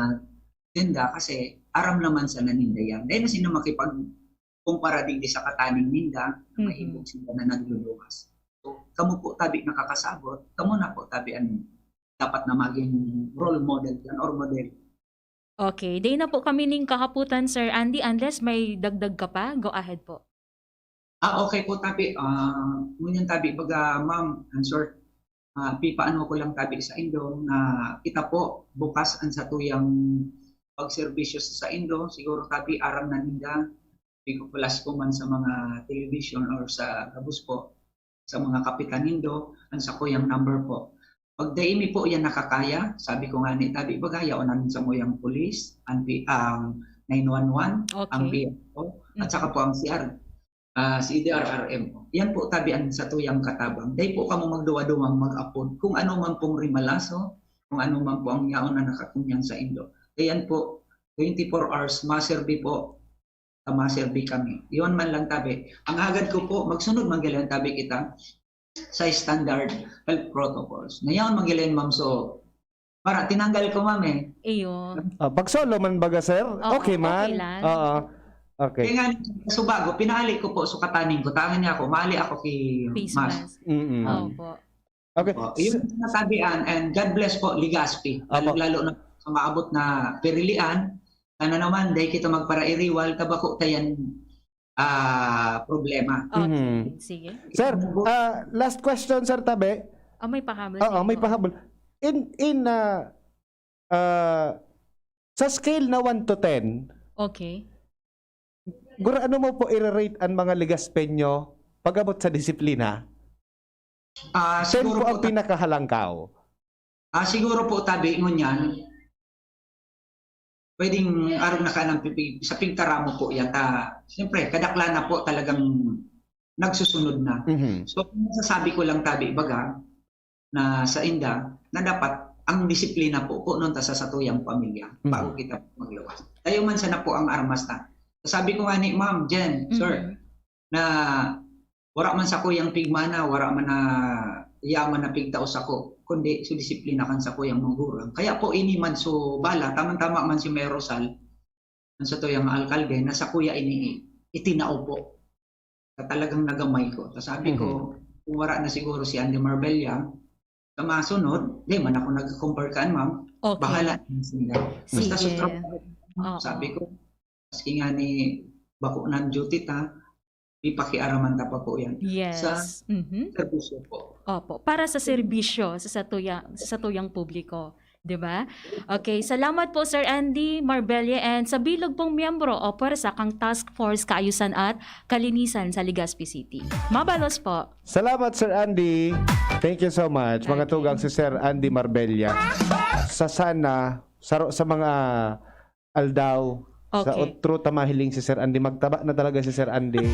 tinda, kasi aram naman sana ninda yan. Dai na sila makipagkumpara digdi sa kataning ninda, na Mhm. mahibog sila na nagluluwas. So, kamo po tabi nakakasabot, kamo na po tabi ang dapat na maging role model diyan or model. Okay, dai na po kami nin kahapotan, Sir Andy, unless may dagdag ka pa, go ahead po. Ah, okay po, tabi. Ah, ngunyan tabi, baga, ma'am, answer. Ah, pipaano ko lang tabi sa indo na kita po, bukas ang satuyang pagserbisyo sa, sa indo. Siguro tabi, aram na ninda, di ko palas ko man sa mga television or sa gabos po, sa mga kapitan nindo, ang sakuyang number po. Pag dai mi po yan nakakaya, sabi ko nga ni tabi, baga, yaon namin sa muyang pulis, ang P-, ang nine one one, ang Okay. P F O, at Mm. saka po ang C R, ah, C D R R M. Yan po tabi ang satuyang katabang. Dai po kamo magduwa-duwang mag-apod. Kung ano man pong rimalaso, kung ano man po ang yaon na nakakunyan sa indo. Ayan po, twenty-four hours, maserbi po, ta maserbi kami. Iyon man lang tabi. Ang hagad ko po, magsunod man galang tabi kita sa standard health protocols. Ngayon, Magaling, ma'am, so, para tinanggal ko, ma'am, eh. Iyo. Ah, pag solo man baga, sir? Oo, Okay man. okay lang. Oo. Okay. Kaya nga, sa Subago, pinaali ko po, sukatanin ko. Tangan niya ako, maali ako ki Face mask. Mask. Mm-mm. Opo. Okay. Po. Yun ang sinasabihan, and God bless po, Legazpi. Opo. Lalo-lalo na sa maabot na pirilian, sana naman, dahil kita magparairiwal, tabako tayan, ah, problema. Okay, Mhm. sige. Sir, Ano po? Ah, last question, Sir Tabe. Ah, may pahabol Oo, din may po. pahabol. In, in, ah, ah, sa scale na one to ten, Okay. gura-, ano mo po i-rate ang mga Legaspeño pag-abot sa disiplina? Ah, Ten siguro po po ang ta- pinakahalangkaw. Ah, siguro po, tabi ngunyan, pwedeng arog na ka ng pipig-, sa pigtaramo po yan. Ta, siyempre, kadaklan na po talagang nagsusunod na. Mhm. So, kung masasabi ko lang, tabi, baga, na sa inda, na dapat ang disiplina po, po nun ta sa satuyang pamilya, Mhm. bago kita magluwas. Tayo man sana po ang armas na. Sabi ko nga ni Ma'am Jen, Sir, Mhm. na wara man sakuyang pigmana, wara man na yaman na pigtao sako, kundi si disiplina kan sakuyang magulang. Kaya po ini man so bala, tamang-tama man si Mayor Rosal, ang satuyang alkalde, na sakuya ini itinao po. Na talagang nagamay ko. Ta sabi ko, Mhm. kung wara na siguro si Andy Marbella, sa masunod, di man ako nag-compare kan Ma'am, Okay. bahala na sila. Basta sa Sige. trabaho, Oo. sabi ko, maski nga ni bako ng duty ta, ipakiaraman ta pa po yan. Sa Yes. Mhm. serbisyo po. Opo. Para sa serbisyo sa satuyang, sa satuyang publiko. Di ba? Okay. Salamat po, Sir Andy Marbella, and sa bilog pong miyembro o pwersa kang Task Force Kaayusan at Kalinisan sa Legazpi City. Mabalos po. Salamat, Sir Andy. Thank you so much. Mga Okay. tugang, si Sir Andy Marbella. Sa sana, saro sa mga aldaw, sa Okay. otro ta mahiling si Sir Andy, magtaba na talaga si Sir Andy.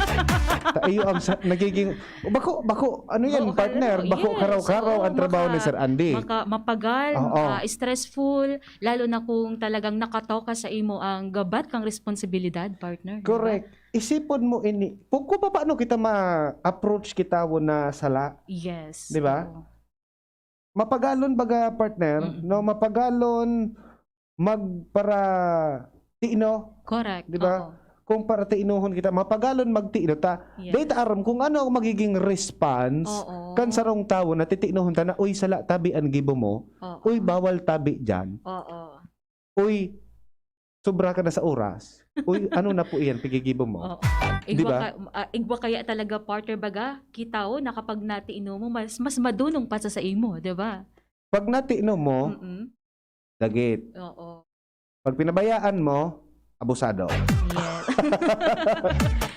Ta-, iyo ang sa-, nagiging, bako, bako, ano yan, Bako partner? karaw, Bako yes, karaw-karaw oo, ang trabaho ni maka-, Sir Andy. maka-, mapagal, Oo. maka-, stressful, lalo na kung talagang nakatoka sa imo ang gabat kang responsibilidad, partner, di ba? Correct. Isipon mo ini, kung, kung paano kita ma-approach kita na sala, Yes, di ba? oo. Mapagalon baga, partner, Mm. no? Mapagalon magparatiino. Correct, Di ba? oo. Kung paratiinohon kita, mapagalon magtiino ta. Yes. Dahil ta aram kung ano ang magiging response Oo. kan sarong tawo na titiinohon ta na, "Uy, sala tabi an gibo mo. Oo. Uy, bawal tabi dyan. Oo. Uy, sobra ka na sa oras. Uy, ano na po iyan, pigigibo mo?" Oo. Di Igwa ba? ka-, ah, igwa kaya talaga, partner, baga, kita, oh, na kapag natiino mo, mas, mas madunong pa sa, sa imo, di ba? Pag natiino mo, Mm-mm. dagit. Oo. Pag pinabayaan mo, abusado. Yes.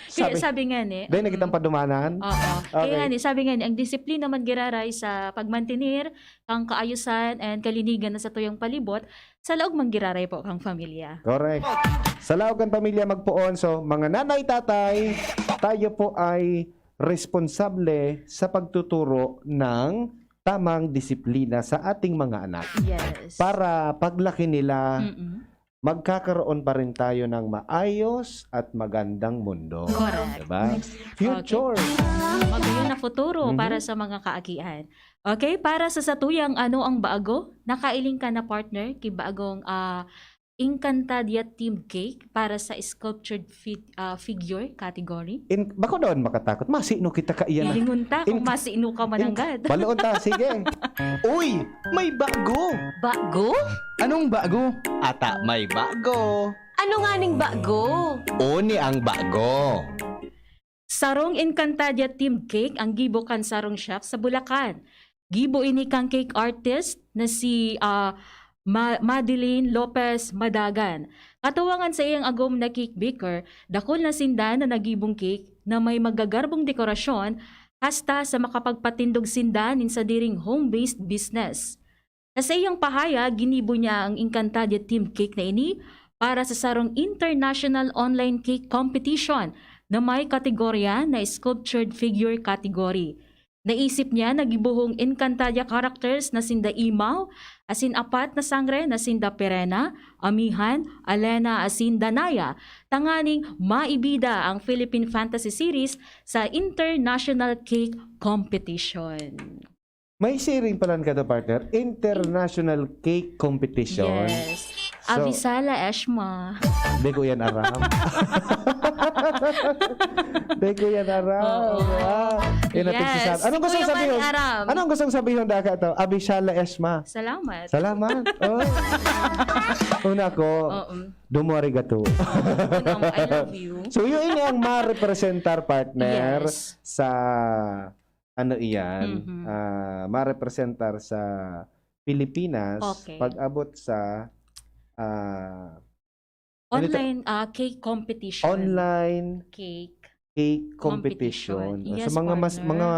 Kaya Sabi, sabi nga ni, dahil nakitang mm. padumanan. Oo. Kaya Okay. nga ni, sabi nga ni, ang disiplina man giraray sa pagmantener, ang kaayusan and kalinigan na sa tuyang palibot, sa laog man giraray po kang pamilya. Correct. Sa laog kan pamilya magpoon. So, mga nanay, tatay, tayo po ay responsable sa pagtuturo ng tamang disiplina sa ating mga anak. Yes. Para paglaki nila, Mm-mm. magkakaroon pa rin tayo ng maayos at magandang mundo. Correct. Diba? Future. Okay. Magayon na futuro Mhm. para sa mga kaakian. Okay, para sa satuyang ano ang bago? Nakailing ka na, partner, ki bagong, ah, Encantadia themed cake para sa sculptured fi-, ah, figure category? In, bako daw makatakot. Masino kita kaiyan na. Lingon ta kung In-, masino ka in-, mananggad. Baloon ta, sige. Uy, may bago! Bago? Anong bago? Ata may bago. Ano nga ning bago? Oni ang bago. Sarong Encantadia themed cake ang gibo kan sarong chef sa Bulacan. Gibo ini kan cake artist na si, ah, Ma-, Madeline Lopez Madagan. Katuwangan sa iyang agom na cake baker, dakul na sinda na nagibong cake na may magagarbong dekorasyon hasta sa makapagpatindog sinda nin sadiring home-based business. Na sa iyang pahayag, ginibo niya ang Encantadia themed cake na ini para sa sarong international online cake competition na may kategorya na sculptured figure category. Naisip niya na gibohong Encantadia characters na sinda Imaw, asin apat na sangre na sinda Pirena, Amihan, Alena, asin Danaya, tanganing maibida ang Philippine Fantasy Series sa international cake competition. May siring pala ka to, partner. International Cake Competition. Yes. So, Avisala Eshma. Di ko yan aram. Di ko yan aram. Oo. Ah, yan ang Yes. pagsasabi. Anong gusto Kuya sabihin? Manny Aram. Anong gusto sabihin, Daka, to? Avisala Eshma. Salamat. Salamat. Oh. Una ko, Oo. Domo arigato. Una mo, I love you. So, yun, yun ang ma-representar, partner, Yes. sa, ano iyan, Mhm. ah, ma-representar sa Pilipinas, Okay. pag-abot sa, ah, ano ito? Online, ah, cake competition. Online Cake. cake competition. Competition. Yes, Sa mga mas, partner. mga,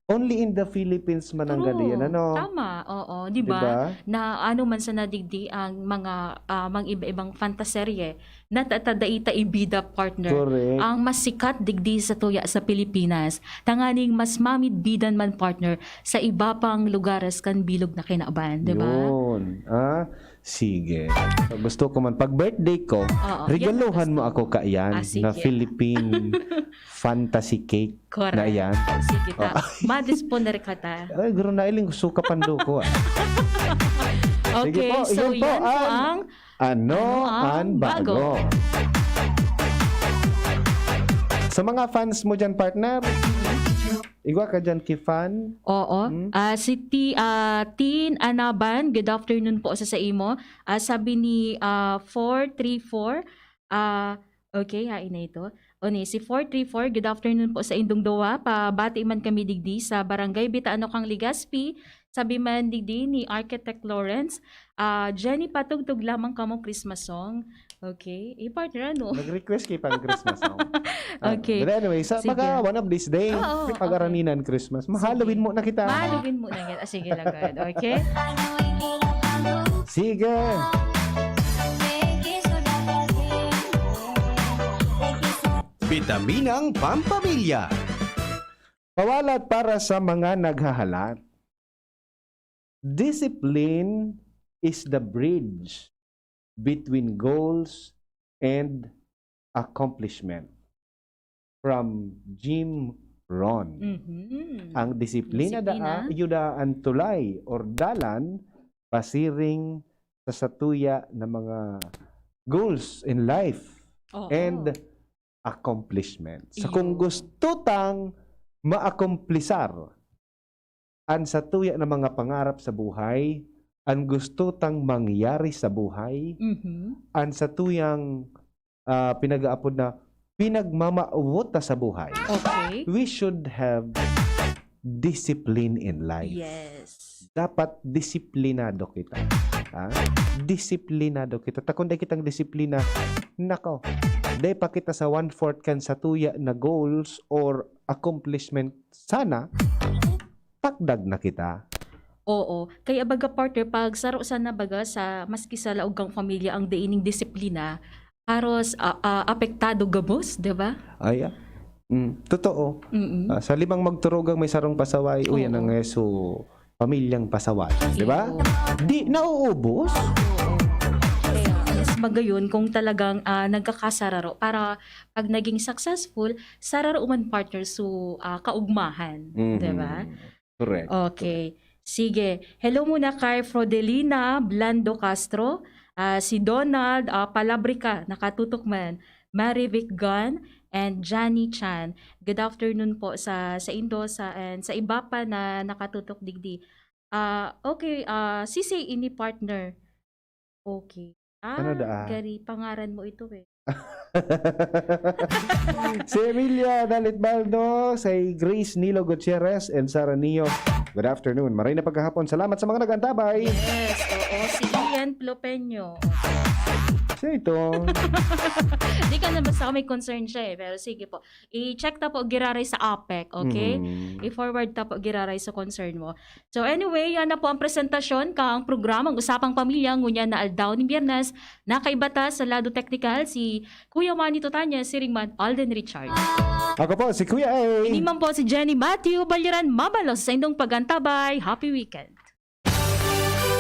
only in the Philippines man ang True. gadiyan, ano? Tama, oo. Di Di ba? ba? Na ano man sa nadigdi ang mga, ah, mga iba-ibang fantaserye na ta-, ta-, dai ta ibida, partner. Correct. Ang mas sikat digdi sa tuya sa Pilipinas. Tanganing mas mamidbidan man, partner, sa iba pang lugares kan bilog na kinaban, di ba? Yun. Ah, sige. Gusto ko man, pag birthday ko, Oo, regaluhan yan ang mo gusto ako mo. kaiyan Ah, na sige. Philippine fantasy cake Correct. na yan. Sige ta. Oh. Madisponer ka ta. Ay, guro na iling, suka pando ko, ah. Sige Okay, po, so yun po yan po ang ang Ano Ano ang ang Bago? Bago. Sa mga fans mo dyan, partner, igwa ka dyan ki fan. Oo. Hmm? Ah, si Ti-, ah, Tin Anaban, good afternoon po sa, sa imo. Ah, sabi ni, ah, four three four, ah, okay, hain na ito. O ni, si four three four, good afternoon po sa indong duwa. Pabati man kami digdi sa Barangay Bitaano kang Legazpi. Sabi man digdi ni Architect Lawrence, ah, Jenny, patugtog lamang kamo Christmas song. Okay. Eh, partner, ano? Nag-request kayo pang Christmas song. Ah, Okay. but anyway, sa Sige. baka one of these days, Oo, may pag-araminan Christmas. Sige. Mahalloween mo na kita. Mahalloween mo na kita. Ah, sige, lagad. Okay? Sige. Bitaminang Pampamilya. Pawalat para sa mga naghahalat. Discipline is the bridge between goals and accomplishment. From Jim Rohn. Mhm. Ang disiplina Disiplina. daa, iyo daa an tulay or dalan pasiring sa satuya na mga goals in life Oo. and accomplishment. Sa kung Iyo. gusto tang maakomplisar an satuya na mga pangarap sa buhay, an gusto tang mangyari sa buhay, Mhm. an satuyang, ah, pinag-aapod na pinagmamawot ta sa buhay, Okay. we should have discipline in life. Yes. Dapat disiplinado kita. Ha? Disiplinado kita. Ta kun dai kitang disiplina, nako, dai pa kita sa one-fourth kan satuya na goals or accomplishment sana, takdag na kita. Oo. Kaya baga, partner, pag saro sana baga sa, maski sa laog kang pamilya, ang daining disiplina, haros, ah, ah, apektado gabos, di ba? Ay, ah. Mm, totoo. Mm-mm. Ah, sa limang magturugang may sarong pasaway, uy, Oo. yan ang, eh, so, pamilyang pasaway, di ba? Iyo. Di nauubos. Oo. Kaya, mas magayon kung talagang, ah, nagkakasararo para pag naging successful, sararo man, partner, so, ah, kaugmahan, Mhm. di ba? Correct. Okay. Sige. Hello muna kay Frodelina Blando Castro, ah, si Donald, ah, Palabrica, nakatutok man, Marivic Gun, and Johnny Chan. Good afternoon po sa, sa indo, sa, and sa iba pa na nakatutok digdi. Ah, okay, ah, sisay ini, partner? Okay. Ano Ah, daa? gari, pangaran mo ito eh. Si Emilia Dalitbaldo, si Grace Nilo Gutierrez, and Sara Neo. Good afternoon. Maray na pagkahapon. Salamat sa mga nag-antabay. Yes, oo. Si Ian Plopeño. Siya ito. Di ka na basta may concern siya eh. Pero sige po. I-check ta po giraray sa apec, okay? Mhm. I-forward ta po giraray sa concern mo. So anyway, yan na po ang presentasyon kang programang Usapang Pamilya ngunyan na aldaw nin Biyernes. Nakaiba ta sa lado teknikal si Kuya Manny Totanya, siring man Alden Richard. Ako po si Kuya A. Ini man po si Jenny Matthew Balyeran, mabalos sa indong pag-antabay. Happy weekend.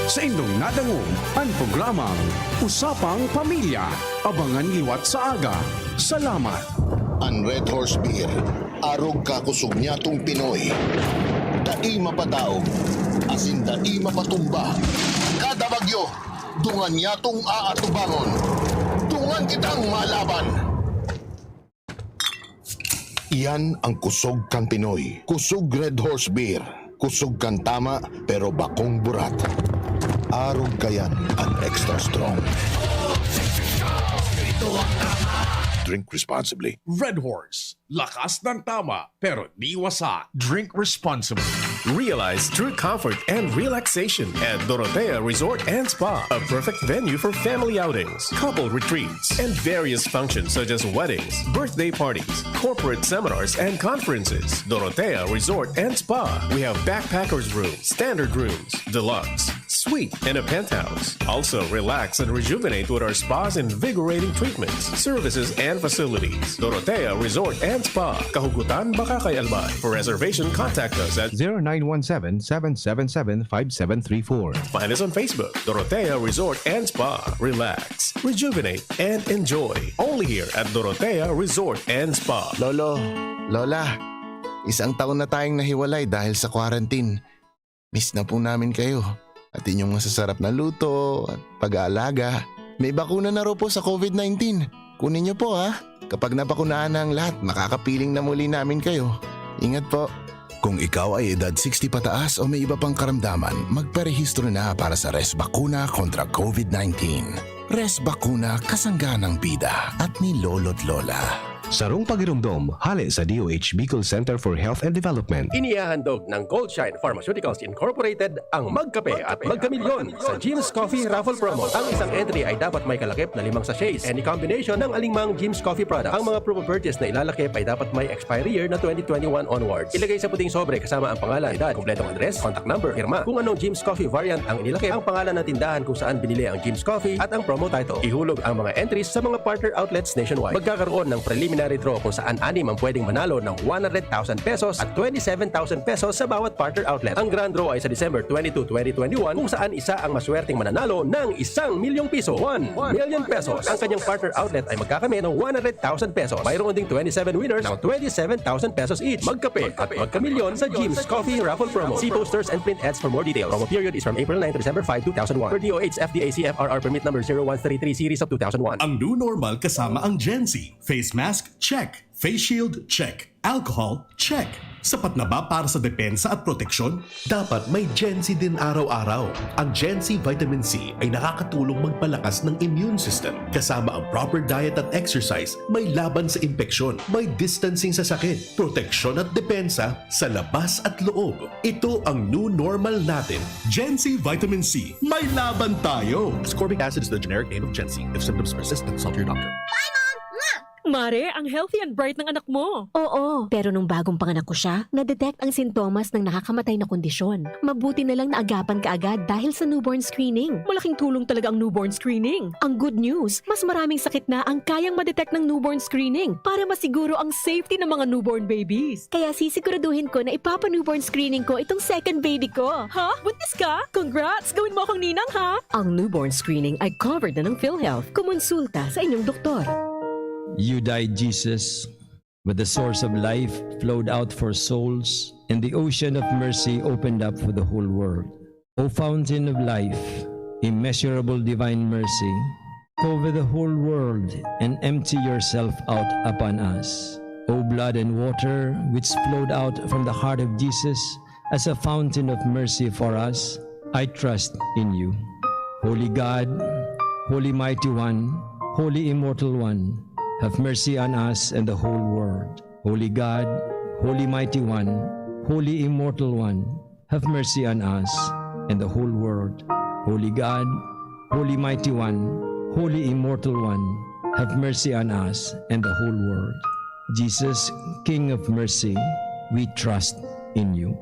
Sa indong nadangog an programang Usapang Pamilya. Abangan liwat sa aga. Salamat. An Red Horse Beer, arog kakosog nyatong Pinoy. Dai mapadaog, asin dai mapatumba. Kada bagyo, Dungan niya tong aatubangon. Dungan kitang malaban. Iyan ang kusog kan Pinoy. Kusog Red Horse Beer. Kusog kan tama, pero bakong burat. Arog kayan an extra strong. Drink responsibly. Red Horse. Lakas ng tama, pero di wasa. Drink responsibly. Realize true comfort and relaxation at Dorotea Resort and Spa, a perfect venue for family outings, couple retreats, and various functions such as weddings, birthday parties, corporate seminars, and conferences. Dorotea Resort and Spa. We have backpackers room, standard rooms, deluxe, suite, and a penthouse. Also, relax and rejuvenate with our spa's invigorating treatments, services, and facilities. Dorotea Resort and Spa, Kahugutan, Bacacay, Albay. For reservation, contact us at zero nine one seven, seven seven seven, five seven three four. Find us on Facebook, Dorotea Resort and Spa. Relax, rejuvenate, and enjoy. Only here at Dorotea Resort and Spa. Lolo, Lola, isang taon na tayong nahiwalay dahil sa quarantine. Miss na po namin kayo. At inyong masasarap na luto at pag-aalaga. May bakuna na raw po sa COVID nineteen. Kunin niyo po, ha? Kapag nabakunahan na ang lahat, makakapiling na muli namin kayo. Ingat po. Kung ikaw ay edad sixty pataas o may iba pang karamdaman, magparehistro na para sa Res Bakuna kontra COVID nineteen. Res Bakuna, kasangga ng bida at ni Lolo't Lola. Sarong pagiromdom, hale sa D O H Bicol Center for Health and Development. Inihahandog ng Goldshine Pharmaceuticals Incorporated ang Magkape at Magkamilyon sa Jim's Coffee Raffle Promo. Ang isang entry ay dapat may kalakip na limang sachets, any combination ng alingmang Jim's Coffee product. Ang mga promo purchase na ilalakip ay dapat may expiry year na twenty twenty-one onwards. Ilagay sa puting sobre kasama ang pangalan, edad, kompletong address, contact number, pirma. Kung anong Jim's Coffee variant ang inilakip, ang pangalan ng tindahan kung saan binili ang Jim's Coffee at ang promo title. Ihulog ang mga entries sa mga partner outlets nationwide. Magkakaroon ng preliminary draw kung saan anim ang pwedeng manalo ng one hundred thousand pesos at twenty-seven thousand pesos sa bawat partner outlet. Ang grand draw ay sa December twenty-two, twenty twenty-one, kung saan isa ang maswerteng mananalo ng isang milyong piso, one million pesos. Ang kanyang partner outlet ay magkakamit ng one hundred thousand pesos. Mayroon ding twenty-seven winners ng twenty-seven thousand pesos each. Magkape at magkamilyon sa Jim's Coffee Raffle Promo. See posters and print ads for more details. Promo period is from April nine to December five, two thousand one. Per D O H F D A C F R R permit number zero one three three series of two thousand one. Ang new normal kasama ang Gen Z. Face mask, check. Face shield, check. Alcohol, check. Sapat na ba para sa depensa at proteksyon? Dapat may Gen Z din araw-araw. Ang Gen Z Vitamin C ay nakakatulong magpalakas ng immune system. Kasama ang proper diet at exercise, may laban sa impeksyon, may distancing sa sakit, proteksyon at depensa sa labas at loob. Ito ang new normal natin. Gen Z Vitamin C, may laban tayo! Ascorbic acid is the generic name of Gen Z. If symptoms persist, consult your doctor. Mare, ang healthy and bright ng anak mo. Oo, pero nung bagong panganak ko siya, na-detect ang sintomas ng nakakamatay na kondisyon. Mabuti na lang naagapan ka agad dahil sa newborn screening. Malaking tulong talaga ang newborn screening. Ang good news, mas maraming sakit na ang kayang ma-detect ng newborn screening para masiguro ang safety ng mga newborn babies. Kaya sisiguraduhin ko na ipapa-newborn screening ko itong second baby ko. Ha? Buntis ka? Congrats! Gawin mo akong ninang, ha? Ang newborn screening ay covered na ng PhilHealth. Kumonsulta sa inyong doktor. You died, Jesus, but the source of life flowed out for souls, and the ocean of mercy opened up for the whole world. O fountain of life, immeasurable divine mercy, cover the whole world and empty yourself out upon us. O blood and water, which flowed out from the heart of Jesus as a fountain of mercy for us, I trust in you. Holy God, Holy Mighty One, Holy Immortal One, have mercy on us and the whole world. Holy God, Holy Mighty One, Holy Immortal One, have mercy on us and the whole world. Holy God, Holy Mighty One, Holy Immortal One, have mercy on us and the whole world. Jesus, King of Mercy, we trust in you.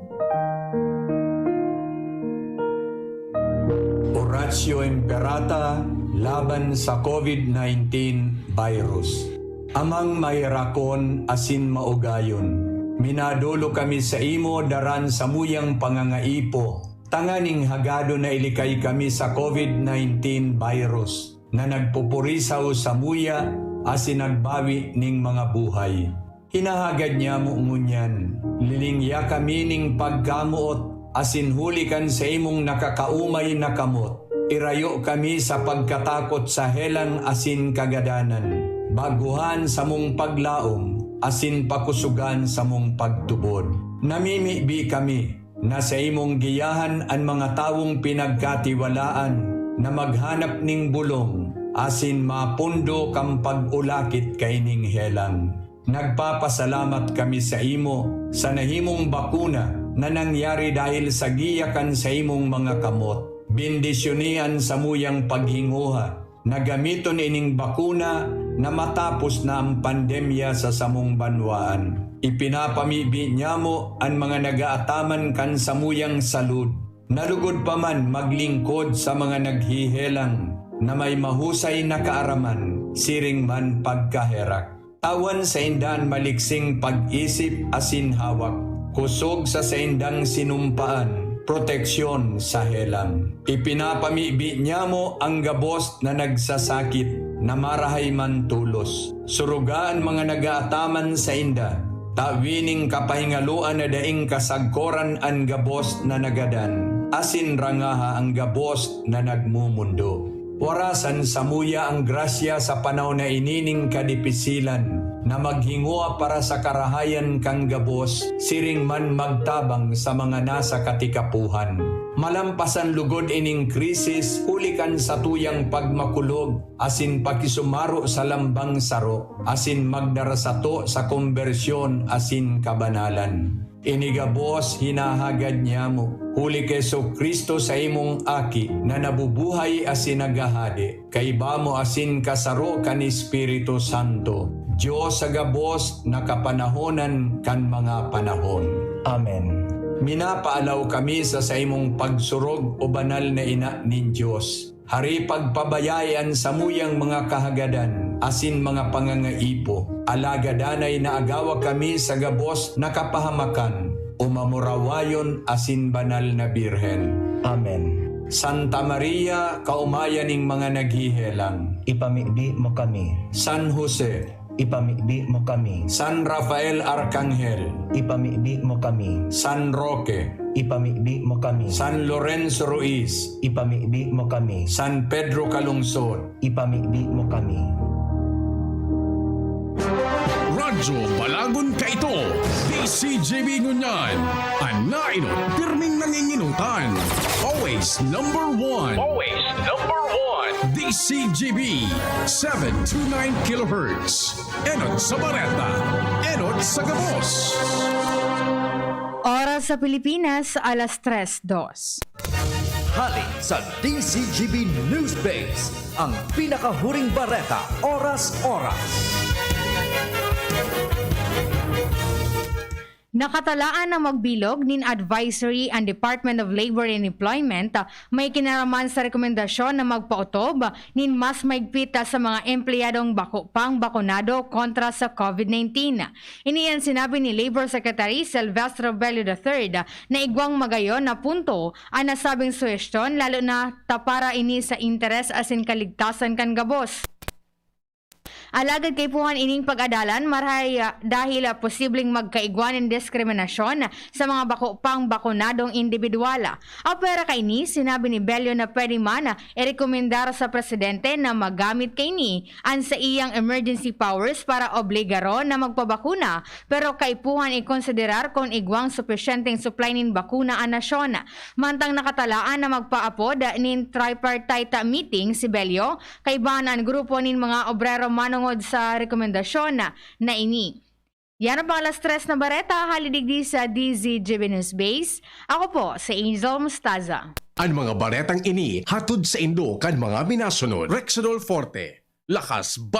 Oratio Imperata laban sa COVID nineteen virus. Amang maherakon asin maugayon, minadolo kami saimo daran samuyang pangangaipo, tanganing hagadon na ilikay kami sa COVID nineteen virus na nagpupurisaw samuya asin nagbawi nin mga buhay. Hinahagad niamo ngunyan, lilingya kami nin pagkamoot asin huli kan saimong nakakaomay na kamot, Irayo kami sa pagkatakot sa helang asin kagadanan, baguhan samong paglaom, asin pakusugan samong pagtubod. Namimibi kami na saimong giyahan an mga tawong pinagkatiwalaan na maghanap ning bolong asin mapundo kan pag-ulakit kaining helang. Nagpapasalamat kami saimo sa nahimong bakuna na nangyari dahil sa giya kan saimong mga kamot. Bendisyoni an samuyang paghinguha na gamiton ining bakuna na matapos na ang pandemya sa samong banwaan. Ipinapamibi niyamo an mga nagaataman kan samuyang salud, na lugod pa man maglingkod sa mga naghihelang na may mahusay na kaaraman, siring man pagkaherak. Tawan sainda an maliksing pag-isip asin hawak, kosog sa saindang sinumpaan, proteksyon sa helang. Ipinapamibi niyamo an gabos na nagsasakit, na marahay man tolos. Suruga an mga nagaataman sainda, tawi ning kapahingaloan na daing kasagkoran an gabos na nagadan, asin rangaha an gabos na nagmomondo. Warasan samuya an grasya sa panahon na ini ning kadipisilan, na maghingowa para sa karahayan kan gabos, siring man magtabang sa mga nasa katikapohan. Malampasan lugod ining krisis huli kan satuyang pagmakulog asin pakisumaro sa lambang saro, asin magdara sato sa kombersyon asin kabanalan. Ini gabos hinahagad niyamo, huli ki Jesu-Cristo, saimong Aki, na nabubuhay asin naghahade, kaiba mo asin kasaro kan Espiritu Santo, Dios sa gabos na kapanahonan kan mga panahon. Amen. Minapaalaw kami sa saimong pagsurog, O Banal na Ina nin Dios. Hari, pagpabayai an samuyang mga kahagadan asin mga pangangaipo, alagad danay na agawa kami sa gabos na kapahamakan, o mamurawayon asin banal na Birhen. Amen. Santa Maria, kaomayan nin mga naghihelang. Ipamibi mo kami. San Jose. Ipamibi mo kami. San Rafael Arkanghel. Ipamibi mo kami. San Roque. Ipamibi mo kami. San Lorenzo Ruiz. Ipamibi mo kami. San Pedro Calungsod. Ipamibi mo kami. Radyo Balagon Kaito, D C G B ngunyan. An nainot, pirming nanginginutan. Always number one. Always number one. D C G B, seven two nine kilohertz. Enot sa bareta, enot sa gabos. Oras sa Pilipinas, alas tres dos. Hali sa D C G B Newsbase, ang pinakahuring bareta, oras-oras. Nakatalaan na magbilog nin advisory an Department of Labor and Employment, ah, may kinaraman sa rekomendasyon na magpaotob nin mas mahigpit, ah, sa mga empleyadong bako pang bakunado kontra sa COVID nineteen. Ini an sinabi ni Labor Secretary Silvestre Bello the third, ah, na igwang magayon na punto an nasabing suhestyon, lalo na ta para ini sa interes asin kaligtasan kan gabos. Alagad kaipuhan ining pag-adalan, marhay, ah, dahil, ah, posibleng magkaigwa nin diskriminasyon sa mga bako pang bakunadong indibidwal. Apwera kaini, sinabi ni Bello na pwede man, ah, irekomendar sa presidente na magamit kaini an saiyang emergency powers para obligaron na magpabakuna, pero kaipuhan ikonsiderar kun igwang supisyenteng supply nin bakuna an nasyon. Mantang nakatalaan na magpaapod nin tripartite meeting si Bello, kaiba an grupo nin mga obrero manongod sa rekomendasyon na ini. Yan ang pang alas tres na bareta, hali digdi sa D Z G B News Base. Ako po si Angel Mostaza. An mga baretang ini hatod saindo kan mga minasunod: Rexidol Forte, lakas